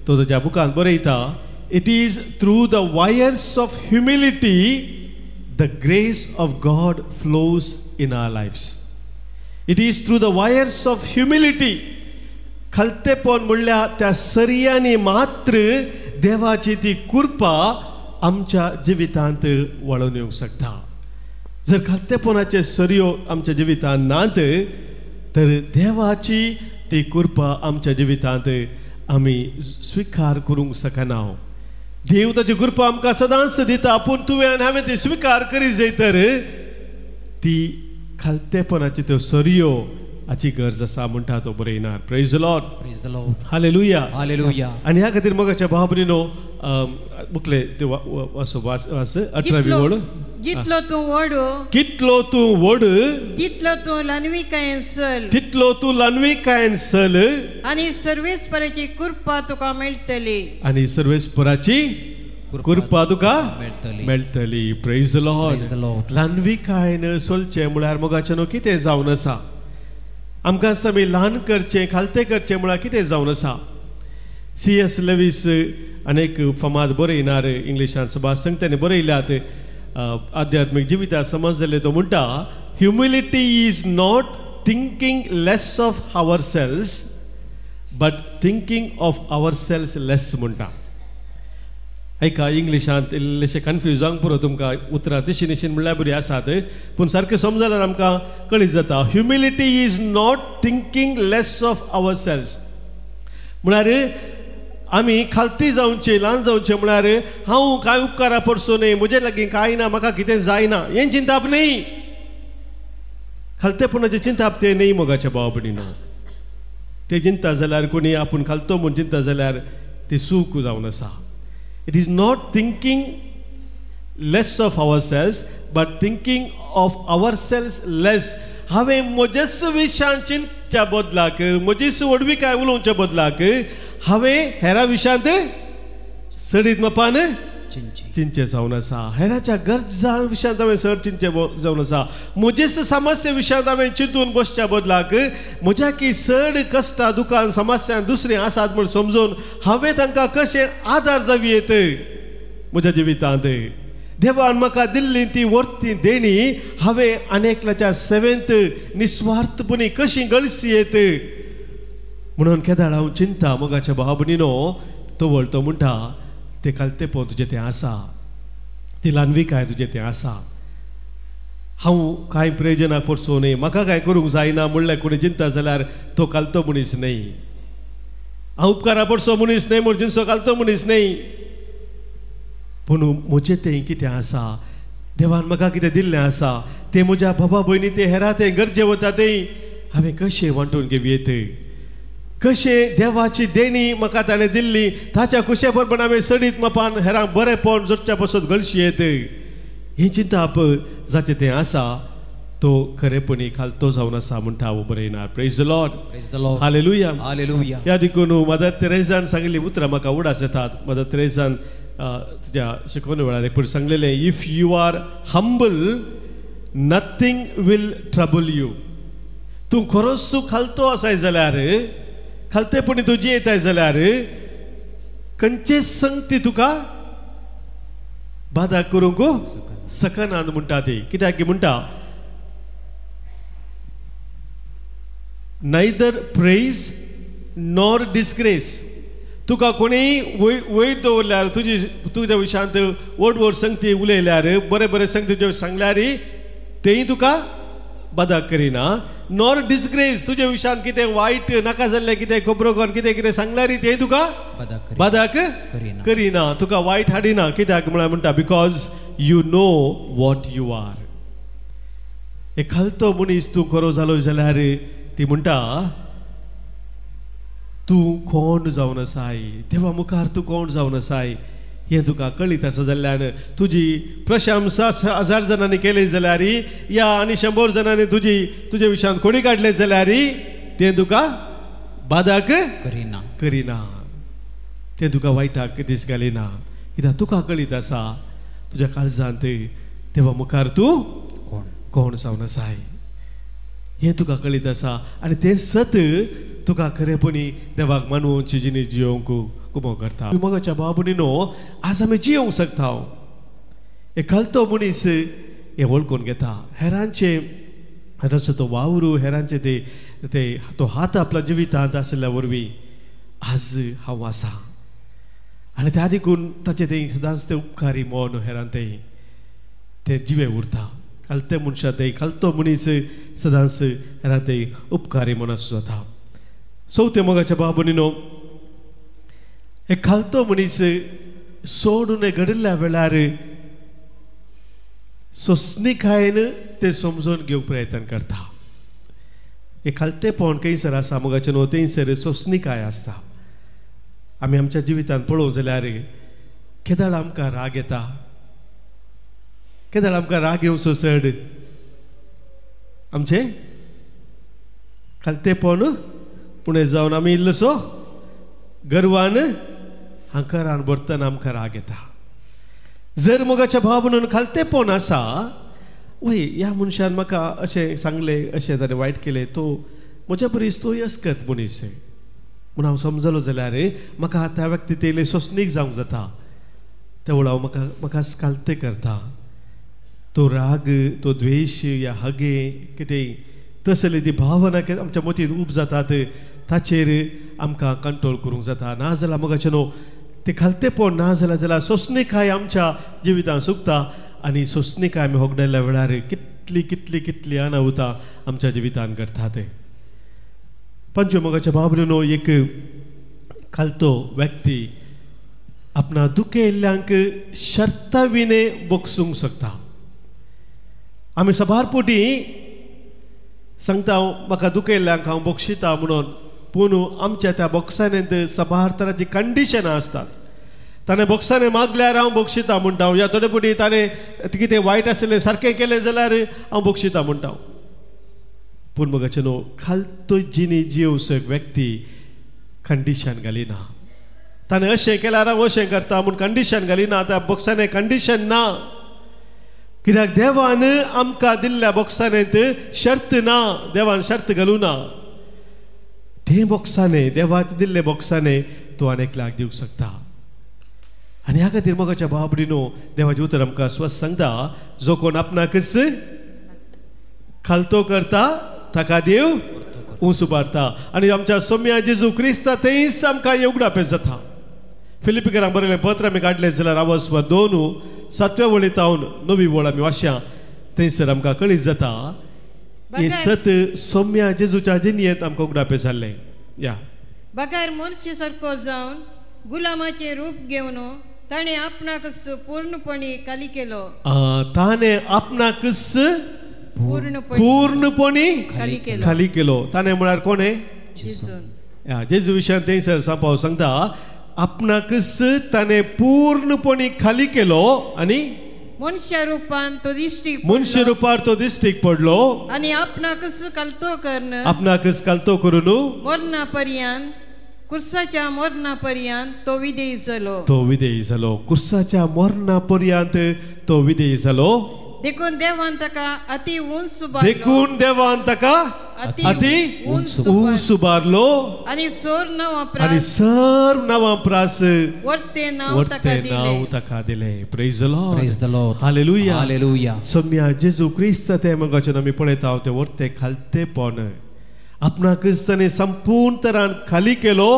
तो ताच्या बुकांत बरयता, it is through the wires of humility the grace of God flows in our lives. It is through the wires of humility. खालतेपण म्हणल्यार त्या सरयांनी मात्र देवाची ती कृपा आमच्या जिवितांत वळोवन येवंक शकता. जर खालतेपणाचे सरयो आमच्या जिवितांत नात तर देवाची ती कृपा आमच्या जिवितांत आमी स्विकार करूंक शकना. देव ताची कृपा आमकां सदांच दिता, पूण तुवें आनी हांवें ती स्विकार करी जाय तर ती खालतेपणाची त्यो सरयो हाची गरज आसा म्हणटा तो बरयणार. Praise the Lord. Praise the Lord. Hallelujah. Hallelujah. आनी ह्या खातीर मोगाच्या भाव भयणीनो, बुकले ते वाच 18वी वळ. जितलो तूं व्हड, कितलो तूं व्हड, तितलो तूं ल्हानविकायेन चल, तितलो तूं ल्हानविकायेन चल आनी सर्वेस्पराची कृपा तुका मेळटली, आनी सर्वेस्पराची कृपा तुका मेळटली. Praise the Lord. ल्हानविकायेन चलचें म्हळ्यार मोगाचें न्हू कितें जावन आसा, आमकां आमी ल्हान करचें खालतें करचें म्हळ्यार कितें जावन आसा. सी एस लेवीस अनेक फामाद बरयणार, इंग्लिशान सभा संगत्यांनी बरयल्यात, आध्यात्मीक जिविता समज जाल्ले तो म्हणटा, humility is not thinking less of ourselves but thinking of ourselves less म्हणटा. आयका इंग्लिशांत इल्लेशें कन्फ्यूज जावंक पुरो तुमकां, उतरां तशी निशीन म्हणल्यार बरी आसात पूण सारकें समजल्यार आमकां कळीत जाता. Humility is not thinking less of ourselves म्हळ्यार आमी खालती जावचें, ल्हान जावचें म्हळ्यार हांव कांय उपकारा पडचो न्हय, म्हजे लागीं कांय ना, म्हाका कितें जायना हें चिंताप न्हय, खालतेपणाचें चिंताप तें न्हय मोगाच्या भाव भयणीनो. तें चिंता जाल्यार कोणी आपूण खालतो म्हूण चिंता जाल्यार ती चूक जावन आसा. It is not thinking less of ourselves but thinking of ourselves less. हांवें म्हजेच विशयान चिंतच्या बदलाक, म्हजीच व्हडविकाय उलोवच्या बदलाक हांवें हेरा विशयांत चडीत मापान चिंतचें जावन आसा. हेराच्या गरजां विशयांत हांवें चड चिंतचें जावन आसा. म्हजेच समस्या विशयांत हांवें चिंतून बसच्या बदलाक म्हज्या की चड कश्टां दुकान समस्या दुसरीं आसात म्हूण समजून हांवें तांकां कशें आदार जावं येत म्हज्या जिवितांत. देवान म्हाका दिल्ली ती वर्ती देणी हांवें अनेकल्याच्या सेवेंत निस्वार्थपणी कशी गळसी येत म्हणून केदाळ हांव चिंता. मोगाच्या भाव भयणीनो, तवळ तो म्हणटा तें खालतेपण तुजें तें आसा, ती ल्हानविकाय तुजें तें आसा. हांव कांय प्रयोजनाक पडचो न्हय, म्हाका कांय करूंक जायना म्हणल्यार कोणी चिंता जाल्यार तो खालतो मनीस न्हय. हांव उपकारा पडचो मनीस न्हय म्हूण जिनसो खालतो मनीस न्हय. पूण म्हजें तें कितें आसा, देवान म्हाका कितें दिल्लें आसा तें म्हज्या बाबा भयणी तें हेरा तें गरजे वता तें हांवें कशें वांटून घेवं येत, कशें देवाची देणी म्हाका ताणें दिल्ली ताच्या कुशे बरोबर हांवें सडीत मापान हेरांक बरेंपण जोडच्या पासत गळशी येत. हें चिंताप जाचें तें आसा तो खरेपणी खालतो जावन आसा म्हणटा हांव बरयणार. Praise the Lord, praise the Lord, hallelujah, hallelujah. ह्या देखून मदर तेरेजान सांगिल्ली उतरां म्हाका उडास येतात. मदर तेरेजान तुज्या शिकवणे वेळार एक पयलीं सांगलेलें, if you are humble nothing will trouble you. तूं खरोच खालतो आसाय जाल्यार, खालतेपणी तूं जियेताय जाल्यार खंयचे संगती तुका बादा करूंक सकना म्हणटा ती. कित्याक म्हणटा, नायदर प्रेज नॉर डिसग्रेस. तुका कोणीय वयर दवरल्यार, तुजी तुज्या विशयांत व्हड व्हड संगती उलयल्यार, बरें बरें संगती तुज्या सांगल्यार तेंय तुका बादा करिना. नॉर डिसग्रेस, तुज्या विशयांत कितें वायट नाका जाल्लें कितें खबरो करून कितें कितें सांगल्यार तेंय तुका बादा करिना, तुका वायट हाडिना. कित्याक म्हळ्यार म्हणटा, because you know what you are. एक खालतो मनीस तूं खरो जालो जाल्यार ती म्हणटा तूं कोण जावन आसाय, देवा मुखार तूं कोण जावन आसाय हें तुका कळीत आसा जाल्ल्यान तुजी प्रशंसा 1000 जाणांनी केली जाल्यार या आनी 100 जाणांनी तुजी तुजे विशयांत कोणी काडले जाल्यार तें तुका बादाक करिना करिना, तें तुका वायटाक दीस घालिना. कित्याक तुका कळीत आसा तुज्या काळजांत देवा मुखार तूं कोण जावन आसाय हें तुका कळीत आसा. आनी तें सत तुका खरेपणी देवाक मानवची जिणें जियोवंक कुमो करता. मोगाच्या भाव भयणीनो, आज आमी जियोवंक शकता. एक खालतो मनीस हें वळखून घेता, हेरांचे हेरांचो तो वावरू, हेरांचे ते ते तो हात आपल्या जिवितांत आशिल्ल्या वरवीं आज हांव आसा. आनी त्या देखून ताचें तें सदांच तें उपकारी मन हेरान तें तें जिवे उरता. खालते मनशां तें खालतो मनीस सदांच हेरां तें उपकारी मन आसूं जाता. चवथें मोगाच्या भाव भयणीनो, एक खालतो मनीस सोडून घडिल्ल्या वेळार सोंसणीकायेन तें समजून घेवंक प्रयत्न करता. एक खालतेपण खंयसर आसा मोगाचें न्हू, थंयसर सोंसणीकाय आसता. आमी आमच्या जिवितांत पळोवंक जाल्यार केदाळ आमकां राग येता, केदाळ आमकां राग येवचो चड, आमचें खालतेपण पुणें जावन आमी इल्लोसो गर्वान हंकारान भरतना आमकां राग येता. जर मोगाच्या भाव म्हणून खालतेपण आसा, वय ह्या मनशान म्हाका अशें सांगलें, अशें ताणें वायट केलें, तो म्हज्या बरीच तो अस्कत मनीस म्हूण हांव समजलो जाल्यार म्हाका त्या व्यक्ती तेयले सोंसणीक जावंक जाता. त्या वेळार हांव म्हाका म्हाका खालतें करता. तो राग, तो द्वेश या हगे कितें तसली ती भावना आमच्या मतींत उब जातात, ताचेर आमकां कंट्रोल करूंक जाता. ना जाल्यार मोगाचें न्हू तें खालतेपण ना जाल्यार जाल्यार सोंसणीकाय आमच्या जिवितांत सुकता. आनी सोंसणीकाय आमी होगडायल्ल्या वेळार कितली कितली कितली अनाहुता आमच्या जिवितांत घडटा. ते पंचवे मोगाच्या भाव भयणीनो, एक खालतो व्यक्ती आपणा दुखेल्ल्यांक शर्ता विणे बगसूंक शकता. आमी सबार पोटी सांगता म्हाका दुखयल्ल्यांक हांव बक्षिता म्हणून, पूण आमच्या त्या बॉक्सांनी सबार तरांची कंडिशनां आसतात. ताणें बॉक्सांनी मागल्यार हांव बक्षिता म्हणटा, या थोडे पटी ताणें कितें वायट आशिल्लें सारकें केलें जाल्यार हांव बक्षिता म्हणटा. पूण मोगाचे न्हू खालतो जिणी जियोवचो एक व्यक्ती कंडिशन घालिना. ताणें अशें केल्यार हांव अशें करता म्हूण कंडिशन घालिना. त्या बॉक्सांनी कंडिशन ना, कित्याक देवान आमकां दिल्ल्या बॉक्सांनी शर्त ना, देवान शर्त घालूं ना. ते बॉक्सांनी देवाचे दिल्ले बॉक्सांनी तूं आनी एकल्याक दिवंक शकता. आनी ह्या खातीर मोगाच्या भाव भयणीनो देवाचें उतर आमकां स्वस्थ सांगता, जो कोण आपणाकच खालतो करता ताका देव ऊंच उबारता. आनी आमच्या सोम्या जेजू क्रिस्ता थंयच आमकां उगडापें जाता. फिलिपिकरांक बरयलें पत्र आमी काडलें जाल्यार आवस 2 सातव्या वळी तावन 9वी वळ आमी वाचया, थंयसर आमकां कळीत जाता हें सत सोम्या जेजूच्या जिणेंत आमकां उगडापें जाल्लें. या बगर मनशा सारको जावन गुलामाचें रूप घेवन ताणें आपणाकच पूर्णपणी खाली केलो. ताणें आपणाकच पूर्णपणी खाली केलो. ताणें म्हळ्यार कोण? जेजू विशयान थंयसर सांपाव सांगता आपणाकच ताणें पूर्णपणी खाली केलो आनी मनशा रुपान तो दिश्टीक मनशा रुपार तो दिश्टीक पडलो आनी आपणाकच खालतो करून आपणाकच खालतो करून मरणा पर्यंत कुर्साच्या मरणा पर्यंत तो विधेयी जालो. तो विधेयी जालो. कुर्साच्या मरणा पर्यंत तो विधेयी जालो. देखून देवान ताका अति उंच उबारलो. देखून देवान ताका अति उंच उबारलो आनी सर्व नांवां प्रास आनी सर्व नांवां प्रास वरतें नांव ताका दिलें. ताका दिलें. Praise the Lord. Praise the Lord. Hallelujah. Hallelujah. Saumya जेजू क्रिस्त ते मोगाचें आमी पळयता ते वरतें खालतेपण आपणाकच ताणें संपूर्ण तरान खाली केलो.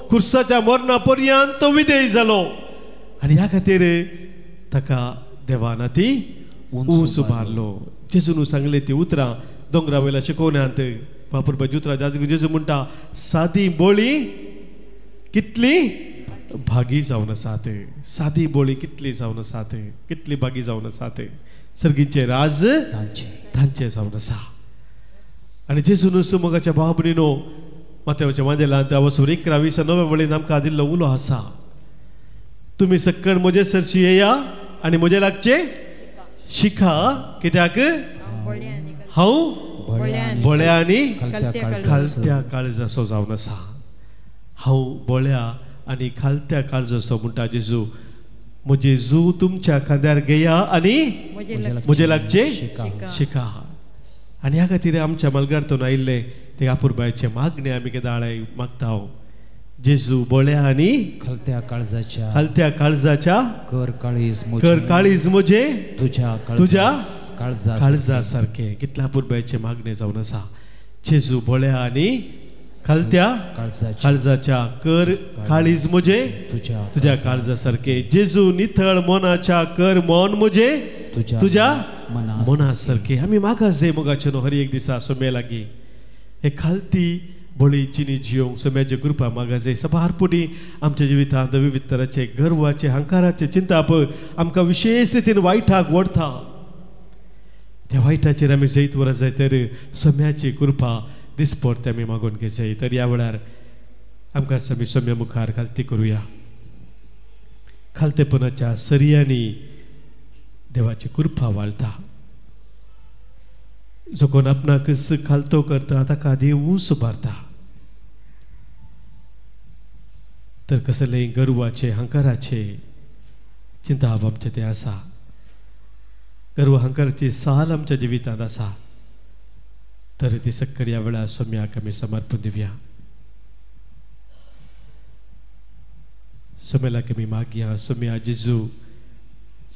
कुर्साच्या मरणा पर्यंत तो विधेयी जालो आनी ह्या खातीर ताका देवान अति ऊंच उबारलो. जेजून सांगले ती उतरां दोंगरा वयल्या शिकोवण्यांत बापुरबाजी उतरां जेजू म्हणटा सादी बोळी कितली भागी जावन आसात. सादी बोळी कितली जावन आसात, कितली भागी जावन आसात. सर्गीचें राज तांचें जावन आसा. आनी जेजून मोगाच्या भाव भयणीनो माथ्याच्या मांदेलांत वसूर 11 20 9 वळीन आमकां दिल्लो उलो आसा, तुमी सक्कड म्हजे सरशी येया आनी म्हजे लागचे शिका, कित्याक हांव बळ्या आनी खालत्या काळजाचो जावन आसा. हांव बळ्या आनी खालत्या काळजाचो म्हणटा जेजू. म्हजे जू तुमच्या खांद्यार घेया आनी म्हजे लागचे शिका. आनी ह्या खातीर आमच्या मालगाडतून आयिल्ले ते आपुरबायचे मागणे आमी केदाळे मागता. जेजू बळ्या आनी खालत्या काळजाच्या खालत्या काळजाच्या कर काळीज कर काळीज म्हजे तुझ्या तुझ्या काळजा काळजा सारखे. कितल्या आपुरबायचे मागणे जावन आसा. जेजू बळ्या आनी खालत्या काळजाच्या कर काळीज म्हजे तुझ्या तुझ्या काळजा सारखे. जेजू निथळ मनाच्या कर मन म्हजे तुझ्या मना सारखे. आमी मागा जे मोगाचे न्हू हर एक दिसा सोम्या लागीं हे खालती बळी जिणी जियोंक सोम्याचे कृपा मागा जाय. सबार पुटी आमच्या जिवितांत विविध तराचे गर्वाचे हंकाराचे चिंताप आमकां विशेष रितीन वायटाक ओडटा. त्या वायटाचेर आमी जैत व्हरत जाय तर सोम्याची कृपा दिसपडते आमी मागून घेय. तर ह्या वेळार आमकां आमी सोम्या मुखार खालती करुया. खालतेपणाच्या सरयांनी देवाची कृपा वाळटा. जो कोण आपणाकच खालतो करता ताका देव ऊंच उबारता. तर कसलेय गर्वाचे हंकाराचे चिंता आमचे ते आसा. गर्व हंकाराची साल आमच्या जिवितांत आसा. तर ती सक्कर ह्या वेळार सोम्याक आमी समर्पण दिवया. सोम्याक आमी मागया. सोम्या जेजू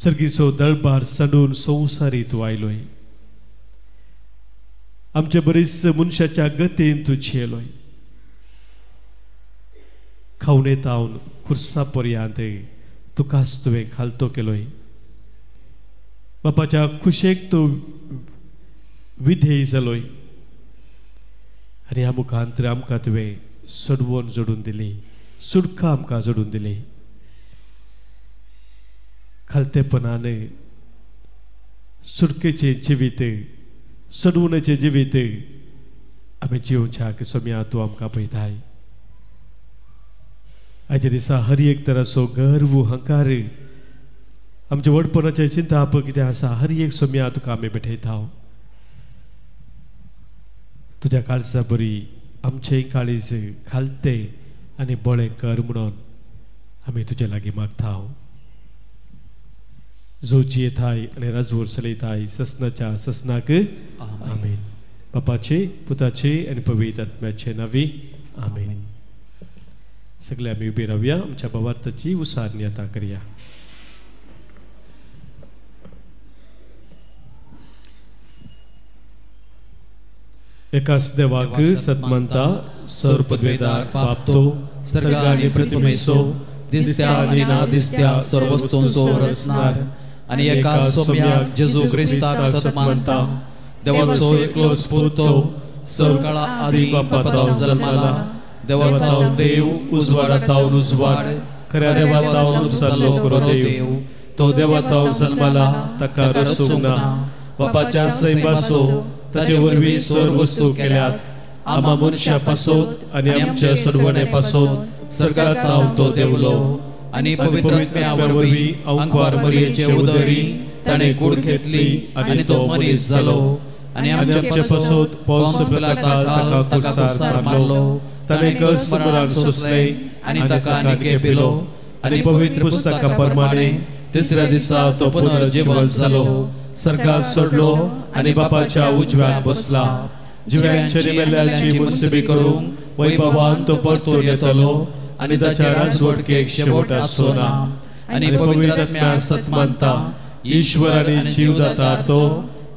सर्गीचो दळबार सांडून संवसारी तूं आयलोय. आमचे बरीच मनशाच्या गतीन तूं झेलोय. खावणे तावन खुर्सा पर्यंत तुकाच तुवें खालतो केलोय. बापाच्या खुशेक तूं विधेय जालोय आनी ह्या मुखांतर आमकां तुवें सोडवण जोडून दिली, सुटका आमकां जोडून दिली. खालतेपणान सुटकेचें जिवीत, सोडवणेचें जिवीत आमी जिवच्याक सोम्या तूं आमकां पळयताय. आयच्या दिसा हर एक तराचो गर्व हंकार आमच्या व्हडपणाचें चिंताप कितें आसा हर एक सोम्या तुका आमी भेटयता. तुज्या काळजा बरी आमचें काळीज खालते आनी बळें कर म्हणून आमी तुजे लागीं मागता. जो जियेताय आनी राजवोर चलयताय ससनाच्या ससनाक आमेन. बापाचे पुताचे आनी पवित्र आत्म्याचे नांवी आमेन. सगळे आमी उबी रावया, आमच्या भावार्थाची उसारणी आतां करया. एकाच देवाक सतमानता सर्वपदवेदार बाप तो सर्ग आनी पृथ्वीचो दिसत्या आनी ना दिसत्या सर्व वस्तूंचो रचणार आनी एका सोम्याक जेजू क्रिस्ताक सतमानता देवाचो एकलोच पूत तो सर्वकाळा आदी बापातावन जल्माला देवातावन देव उजवाडातावन उजवाड खऱ्या देवातावन उपसल्लो खरो देव तो देवातावन जल्माला ताका रचूंक ना बापाच्या सैमाचो ताचे वरवीं सर्व वस्तू केल्यात आमा मनशा पासत आनी आमच्या सोडवणे पासत सर्गातावन तो देवलो आनी पवित्र आत्म्या वरवीं अंकवार मरियेचे उदरी ताणें कूड घेतली आनी तो मनीस जालो आनी आमचे पासत पोंस पिलाताक ताका कुर्सार मारलो ताणें कश्ट मरण सोंसलें आनी ताका निके पिलो आनी पवित्र पुस्तका प्रमाणे तिसऱ्या दिसा तो पुनर्जीवन जालो सर्गात सोडलो आनी बापाच्या उजव्यान बसला जिव्यांची मेल्ल्यांची मुनसिबी करूंक वैभवान तो परतून येतलो आनी ताच्या राजवटकेक शेवट आसचो ना. आनी पवित्र आत्म्या सतमानता ईश्वर आनी जीवदाता तो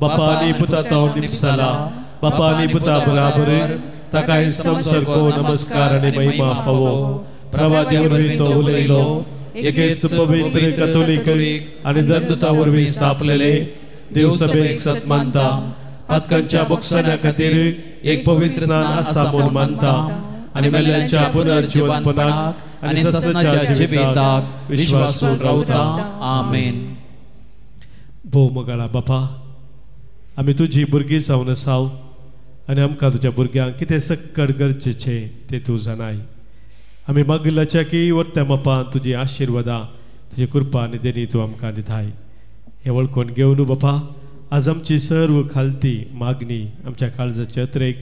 बापा आनी पुता निपसाला बापा आनी पुता बराबर ताका संसर्गो नमस्कार आनी महिमा फावो. प्रवादी वरवीं तो उलयलो एकेच पवित्र कथोलीक आनी धर्मदूता वरवीं स्थापलेले देवसभेक सतमानता पातकांच्या बोगसण्या खातीर एक पवित्र स्नान आसा म्हूण मानता आनी मेल्ल्यांच्या पुनर्जीवनपणाक आनी ससनाच्या जिविताक विश्वासून रावता. आमेन. भोव मोगाळा बापा, आमी तुजी भुरगीं जावन आसाव आनी आमकां तुज्या भुरग्यांक कितें सक्कड गरजेचें तें तूं जाणाय. आमी मागिल्ल्याच्या की वरत्या मापान तुजी आशिर्वादां तुजी कृपा आनी देणी तूं आमकां दिताय. हें वळखून घेवन बापा आज आमची सर्व खालती मागणी आमच्या काळजाचे अत्रेक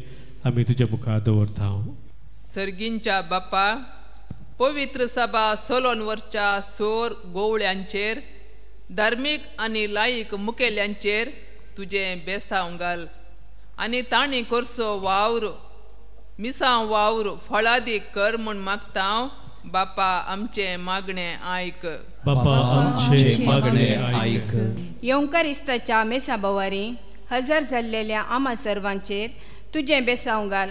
आमी तुज्या मुखार दवरता. सर्गींच्या बापा, पवित्र सभा सोलोन वरच्या सोर गोवळ्यांचेर धार्मीक आनी लायक मुखेल्यांचेर तुजें बेसांव घाल आनी तांणी करचो वावर मिसांव वावर फळादीक कर म्हूण मागता. बापा आमचें मागणें आयक. बापा आमचें मागणें आयक. येवकारिस्ताच्या मेसा भवारी हजर जाल्लेल्या आमा सर्वांचेर तुजें बेसांव घाल.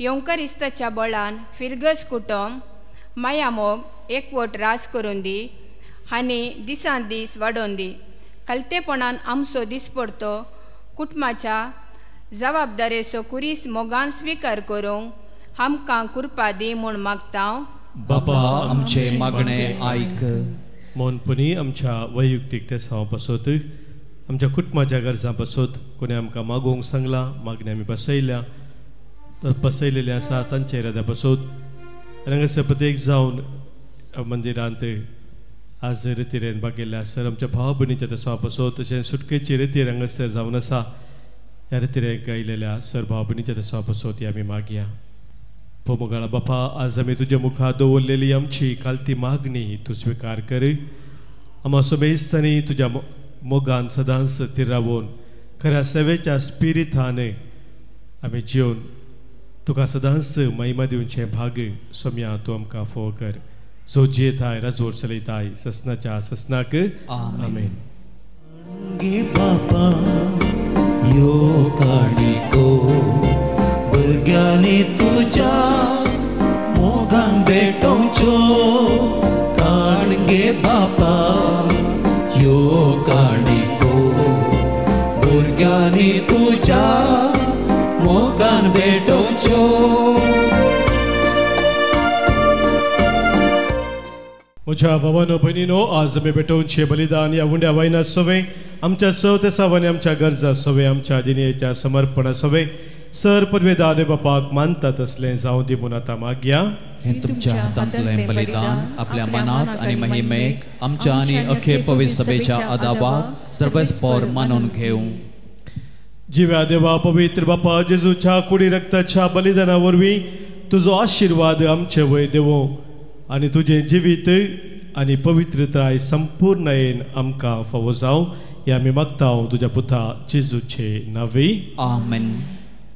येवकारिस्ताच्या बळान फिरगज कुटुंब मायामोग एकवट राज करून दी आनी दिसान दीस वाडोवन दी. खालतेपणान आमचो दिसपडतो कुटुंबाच्या जबाबदारेचो कुरीस मोगान स्विकार करूंक आमकां कृपा दी म्हूण मागता. बापा आमचें मागणें आयक. मौनपणी आमच्या वैयक्तीक तेसांव पासत आमच्या कुटुंबाच्या गरजां पासत कोणी आमकां मागोवंक सांगलां मागणें आमी बसयल्या तर बसयलेलें आसा तांच्या इराद्या पासत आनी हांगासर प्रत्येक जावन मंदिरांत आज रितीरेन बागिल्ल्या सर आमच्या भाव भयणीच्या तेसांव पासत तशें सुटकेची रितीर हांगासर जावन आसा ह्या रितीरेक आयलेल्या सर भाव भयणीच्या तेसांव पासत ही आमी मागया. मोगाळा बापा, आज आमी तुज्या मुखार दवरलेली आमची खालती मागणी तूं स्विकार कर. आमा समेस्तांनी तुज्या मोगान सदांच थिरावून खऱ्या सेवेच्या स्पिरितान आमी जिवन तुका सदांच महिमा दिवचें भाग सोम्या तूं आमकां फोव कर. जो जियेताय राजवट चलयताय ससनाच्या ससनाक आमेन. बापा यो काणिको भुरग्यांनी तुज्या मोगान भेटोवच्यो काणगे बापा यो काणिको भुरग्यांनी तुज्या मोगान भेटोवच्यो. म्हज्या भावानो भयणीनो, आज आमी भेटोवचें बलिदान ह्या उंड्या वायना सवे आमच्या सव तेसावांनी आमच्या गरजा सवे आमच्या जिणेच्या समर्पणा सवे सर पदवे दादे बापाक मानता तसलें जावं दी म्हूण आतां मागया. हें तुमच्या हातांतलें बलिदान आपल्या मनाक आनी महिमेक आमच्या आनी अखे पवित्र सभेच्या आदाबाक सर्वस्पोर मानून घेवं. जिव्या देवा पवित्र बापा जेजूच्या कुडी रक्ताच्या बलिदाना वरवीं तुजो आशिर्वाद आमचे वय देवो आनी तुजें जिवीत आनी पवित्रताय संपूर्णयेन आमकां फावो जावं हें आमी मागता तुज्या पुता जेजूचे नांवी. आमेन.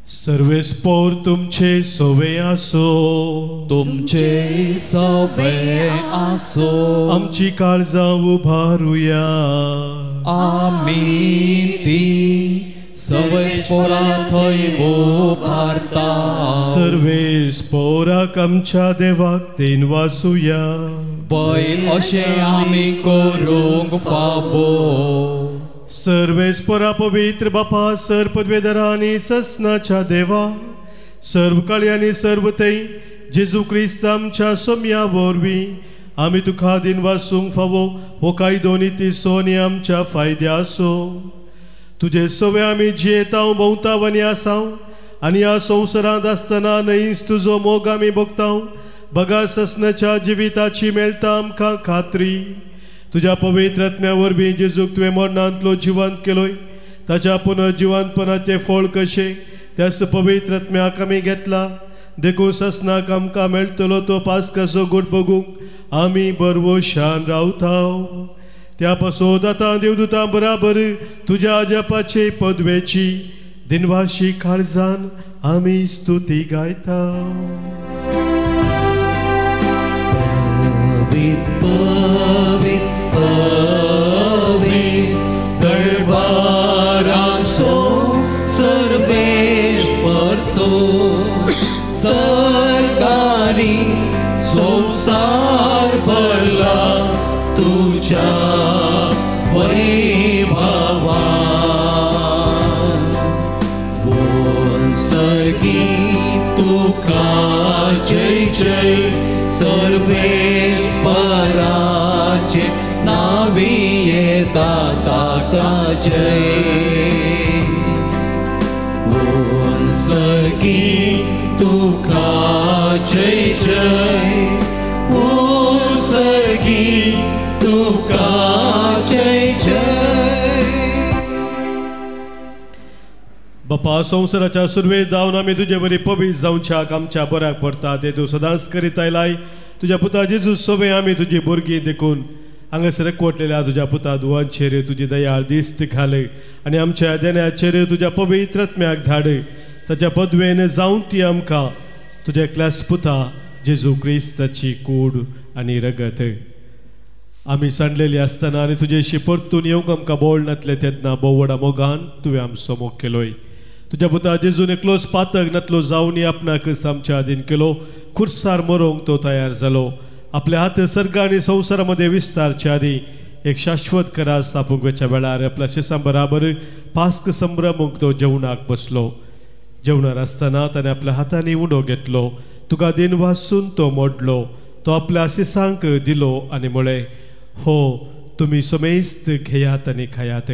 सर्वेस्पोर तुमचे सोवे आसो. तुमचे सोवे आसो. आमची काळजां उभारुया. आमी ती सर्वेस्पोरा थंय उभारता. सर्वेस्पोराक आमच्या देवाक then वाचुया. पय अशें आमी करूंक फावो. सर्वेस्पोरा पवित्र बापा सर पदवेधरा आनी ससनाच्या देवा सर्व काळी आनी सर्व थंय जेजू क्रिस्त आमच्या सोम्या वरवीं आमी तुका दिन वासूंक फावो हो कायदो नितीचो आनी आमच्या फायद्याचो. तुजे सवे आमी जियेताव भोंवताव आनी आसाव आनी ह्या संवसारांत आसतना न्हयच तुजो मोग आमी भोगताव. बगा ससनाच्या जिविताची मेळटा आमकां खात्री. तुज्या पवित्र आत्म्या वरवीं जेजूक तुवें मरणांतलो जिवंत केलोय ताच्या पुनर्जिवंतपणाचें फळ कशें त्याच पवित्र आत्म्याक आमी घेतला. देखून ससनाक आमकां मेळटलो तो पास्काचो गोड बगूंक आमी बरवशान रावताव. त्या पासत आतां देवदूतां बराबर तुज्या अजापाचे पदवेची दिनवाशी काळजान आमी स्तुती गायता. पवित पवित दरबारासो सर्वेस्पर तो सरकारी संसार भरला तुझ्या वैभवान. बोल सर्गी तुका जय जय सर्वेस्पराचे नावी येता ताका जय. बोल सर्गी तुका जय जय बोल सर्गी तुका जय जय. बापा संवसाराच्या सुरवेक जावन आमी तुजे बरी पवीस जावच्याक आमच्या बऱ्याक पडटा ते तूं सदांच करीत आयलाय. तुज्या पुता जेजू सोबे आमी तुजी भुरगीं देखून हांगासर एकवटलेल्या तुज्या पुता दुवांचेर तुजी दयाळ दिश्ट घाल आनी आमच्या देण्याचेर तुज्या पवित्र आत्म्याक धाड. ताच्या पदवेन जावन ती आमकां तुज्या एकल्याच पुता जेजू क्रिस्ताची कूड आनी रगत. आमी सांडलेली आसतना आनी तुजेशी परतून येवंक आमकां बोळ नातलें तेन्ना भोव व्हडा मोगान तुवें आमचो मोग केलोय. तुज्या पुता जेजून एकलोच पातक नातलो जावन आपणाकच आमच्या आदीन केलो. खुर्सार मरोंक तो तयार जालो. आपल्या हात सर्ग आनी संवसारा मदें विस्तारच्या आदीं एक शाश्वत करार स्थापूंक वचच्या वेळार आपल्या शिसां बराबर पास्क संभ्रमूंक तो जेवणाक बसलो. जेवणार आसतना ताणें आपल्या हातांनी उंडो घेतलो, तुका दिन वासून तो मोडलो, तो आपल्या शिसांक दिलो आनी म्हळें, हो तुमी समेस्त घेयात आनी खायात,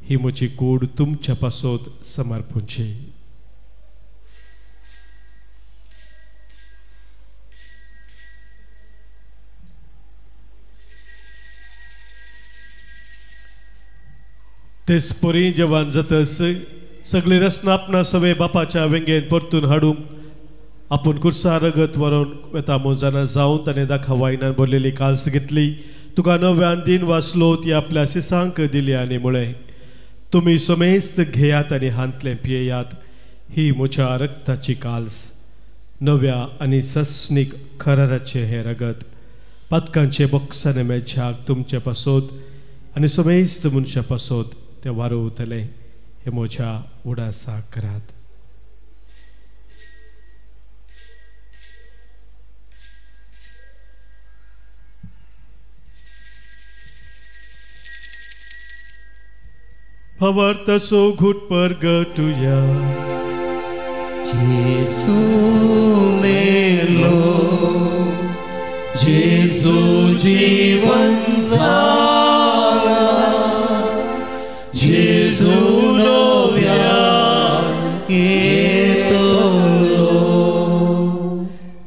ही म्हजी कूड तुमच्या पासत समर्पूची. तेच परी जेवण जातच सगळी रचना आपणा सवे बापाच्या वेंगेन परतून हाडूंक आपूण कुर्सा रगत व्हरोन वेता मोजाना जावन ताणें दाखा वायनान भरलेली काल्स घेतली, तुका नव्यान दिन वाचलो, ती आपल्या शिसांक दिली आनी म्हळें, तुमी समेस्त घेयात आनी हांतलें पियेयात, ही म्हज्या रक्ताची काल्स, नव्या आनी सस्नीक कराराचें हें रगत, पातकांचे बोक्साने मेळच्याक तुमचे पासत आनी समेस्त मनशा पासत तें वारोवतलें, हें म्हज्या उडासाक करात. भावार्थाचो घूट परगटुया. जेजू मेलो, जेजू जीवन जाला, जेजू नव्यान येतलो.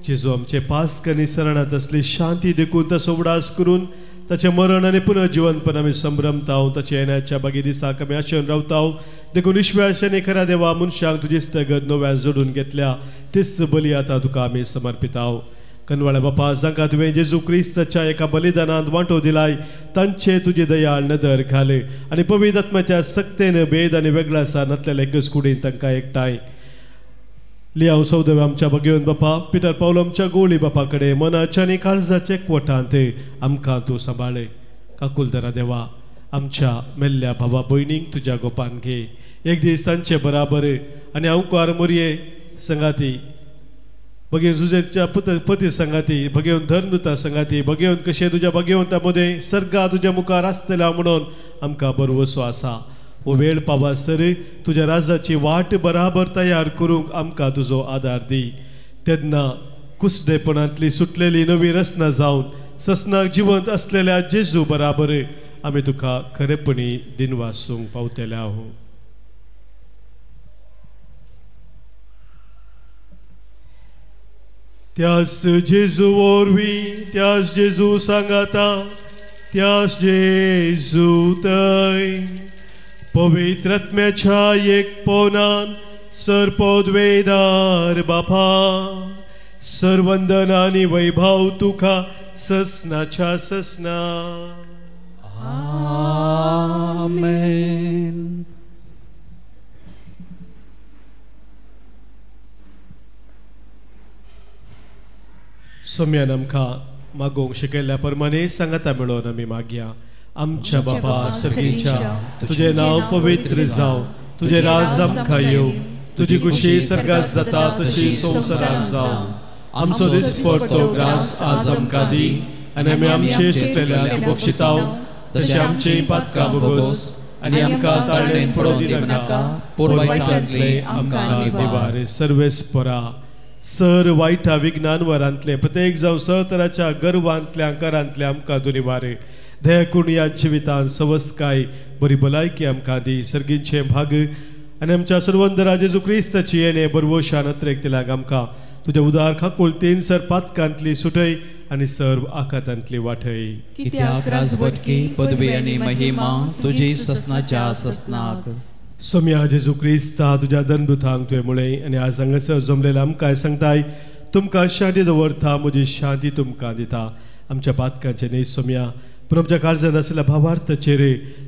जेजू आमचे पास्क आनी सरणांत असली शांती देखून ताचो उडास करून ताचें मरण आनी पुनर्जिवनपण आमी संभ्रमताव, ताच्या येण्याच्या बागी दिसाक आमी आशेन रावताव. देखून विश्वासाने खऱ्या देवा मनशांक तुजी स्थगत नव्यान जोडून घेतल्या तीच बली आतां तुका आमी समर्पिताव. कनवाळ्या बापा, जांकां तुवें जेजू क्रिस्ताच्या एका बलिदानांत वांटो दिलाय तांचे तुजी दयाळ नदर घाले आनी पवित्र आत्म्याच्या सक्तेन भेद आनी वेगळा आसा नातलेल्या एकच कुडीन तांकां एकठांय. लियाव सौदव आमच्या भगेवन बापा, पिटर पावलो आमच्या गोळी बापा कडेन मनाच्या आनी काळजाचे एकवटांत आमकां तूं सांबाळे. काकुलदरा देवा, आमच्या मेल्ल्या भावा भयणींक तुज्या गोपान घे. एक दीस तांचे बराबर आनी अंकुर मोरये संगाती, भगेवन जुजेच्या पती संगाती, भगेवन धर्मदूता संगाती, भगेवन कशें तुज्या भगेवंता मदें सर्गा तुज्या मुखार आसतल्या म्हणून आमकां भरवसो आसा. हो वेळ पावासर तुज्या राजाची वाट बराबर तयार करूंक आमकां तुजो आदार दी. तेन्ना कुसडेपणांतली सुटलेली नवी रचना जावन ससनाक जिवंत असलेल्या जेजू बराबर आमी तुका खरेपणी दिनवासूंक पावतले आहो. त्यास जेजू वरवीं, त्यास जेजू सांगाता, त्यास जेजू तय पवित्र आत्म्याच्या एकपणान सर्पद्वेदार बापा, सर्वंदन आनी वैभव तुका ससनाच्या ससना. आमेन. सोम्यान आमकां मागोवंक शिकयल्ल्या प्रमाणे सांगाता मेळोवन आमी मागया. आमच्या बापा सर्गीच्या, तुजें नांव पवित्र जावं, तुजें राज आमकां येवं, तुजी खुशी सर्गात जाता तशी संवसारांत जावं. आमचो दिसपडतो ग्रास आज आमकां दी आनी आमी आमचे सुटलेल्यांक बक्षिताव तशें आमचीं पातकां भोगोस आनी आमकां ताळणेन पडोवं दिनाका, पूण वायटांतलें आमकां निवार. सर्वेस्परा, सर वायटा विज्ञानवरांतलें प्रत्येक जावं सतराच्या गर्वांतल्या आकारांतलें आमकां तूं निवारे. दया करून ह्या जिवितान सवस्तकाय बरी भलायकी आमकां दी. सर्गींचें भाग आनी आमच्या सर्वंदरा जेजू क्रिस्ताची येणे बरवशान अत्रेक दिलांक आमकां तुज्या उदार खाकुलतीन सर पातकांतली सुटय आनी सर्व आखातांतली वाटय. कित्याक राजवटकी पदवी आनी महिमा तुजी ससनाच्या ससनाक. सोम्या जेजू क्रिस्ता, तुज्या दंडुतांक तुवें म्हळें आनी आज हांगासर जमलेल्या आमकां सांगताय, तुमकां शांती दवरता, म्हजी शांती तुमकां दिता. आमच्या पातकांचें न्हय सोम्या, पूण आमच्या काळजांत आशिल्ल्या भावार्थाचेर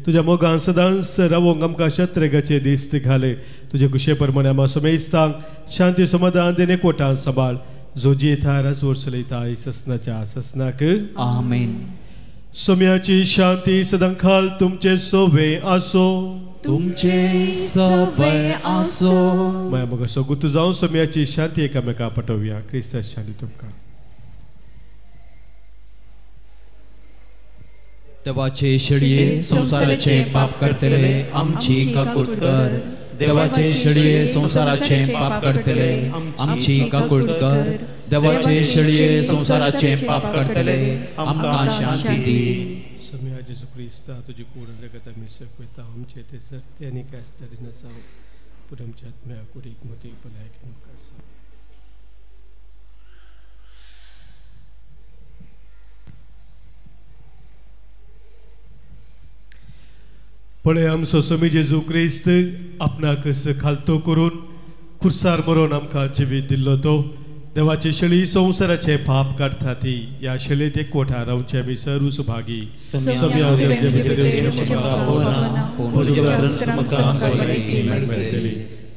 तुज्या मोगान सदांच रावोंक आमकां शत्रेगाचे दिस्त घाले. तुजे कुशे प्रमाणे आमा सोमेस्तांक शांती समाधान देणे कोटान सांबाळ. जो जियेता राजवट चलयता ससनाच्या ससनाक. आमेन. सोम्याची शांती सदांकाल तुमचे सोवे आसो. तुमचे सवय आसो. माया मग सगुत जावन सोम्याची शांती एकामेका पटोवया. क्रिस्ता शांती तुमकां. देवाचे शेळये संवसाराचे पाप करतले आमची काकूट कर. देवाचे शेळये संवसाराचे पाप करतले आमची काकूट कर. देवाचे शेळये संवसाराचे पाप करतले आमकां शांती दी. सोम्या जेजू क्रिस्ता, तुजी कूड रगत आमी सोंपयता. आमचे ते सर्ते आनी कास्तरी नासांव, पूण आमच्या आत्म्या कुडीक मतीक भलायकी मुखार आसा. पळय आमचो सोमी जेजू क्रिस्त आपणाक खालतो करून खुर्सार मरोन आमकां जिवीत दिल्लो तो देवाची शेळी संवसाराचे पाप काडटा ती ह्या शेळेत एकवटा रावचे आमी सर्व सुभागी.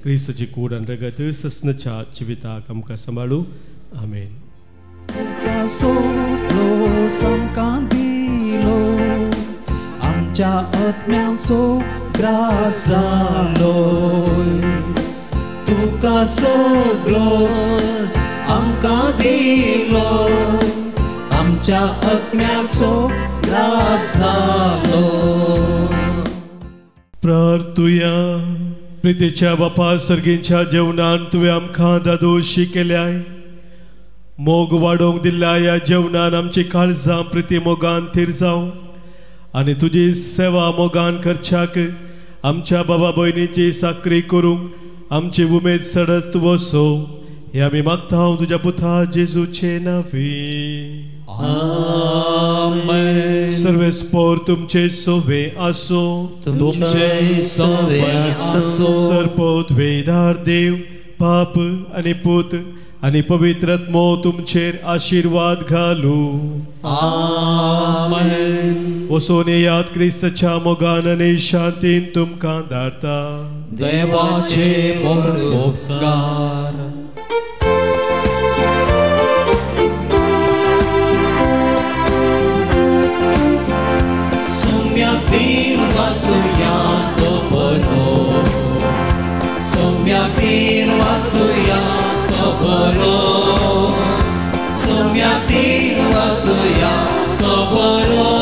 क्रिस्ताची कूड आनी रगत ससनाच्या जिविताक आमकां सांबाळू. आमेन. आमच्या आत्म्यांचो ग्रास जालो, तुका सगळो आमकां दिलो, आमच्या आत्म्याचो ग्रास जालो. प्रार्थुया. प्रितीच्या बापा, सर्गींच्या जेवणान तुवें आमकां दादोशी केल्याय. मोग वाडोवंक दिल्ल्या ह्या जेवणान आमची काळजां प्रिती मोगान थीर जावं आनी तुजी सेवा मोगान करच्याक आमच्या बाबा भयणीची साकरी करूंक आमची उमेद सडत वसो हे आमी मागता हांव तुज्या पुता जेजूचे नांवी. आमेन. आमेन. सर्वेस्पोर तुमचे सोवे आसो. तुमचे सोवे आसो. सरपोत वेदार देव बाप आनी पूत आनी पवित्र आत्मो तुमचेर आशिर्वाद घालू. आमेन. वसोन येयात क्रिस्ताच्या मोगान आनी शांतीन तुमकां धाडता. देवाचे व्हड उपकार. सोम्यातीन वाचुया तो बरो, सोम्यातीन वाचुया तो बरो, सोम्यातीन वाचुया तो बरो.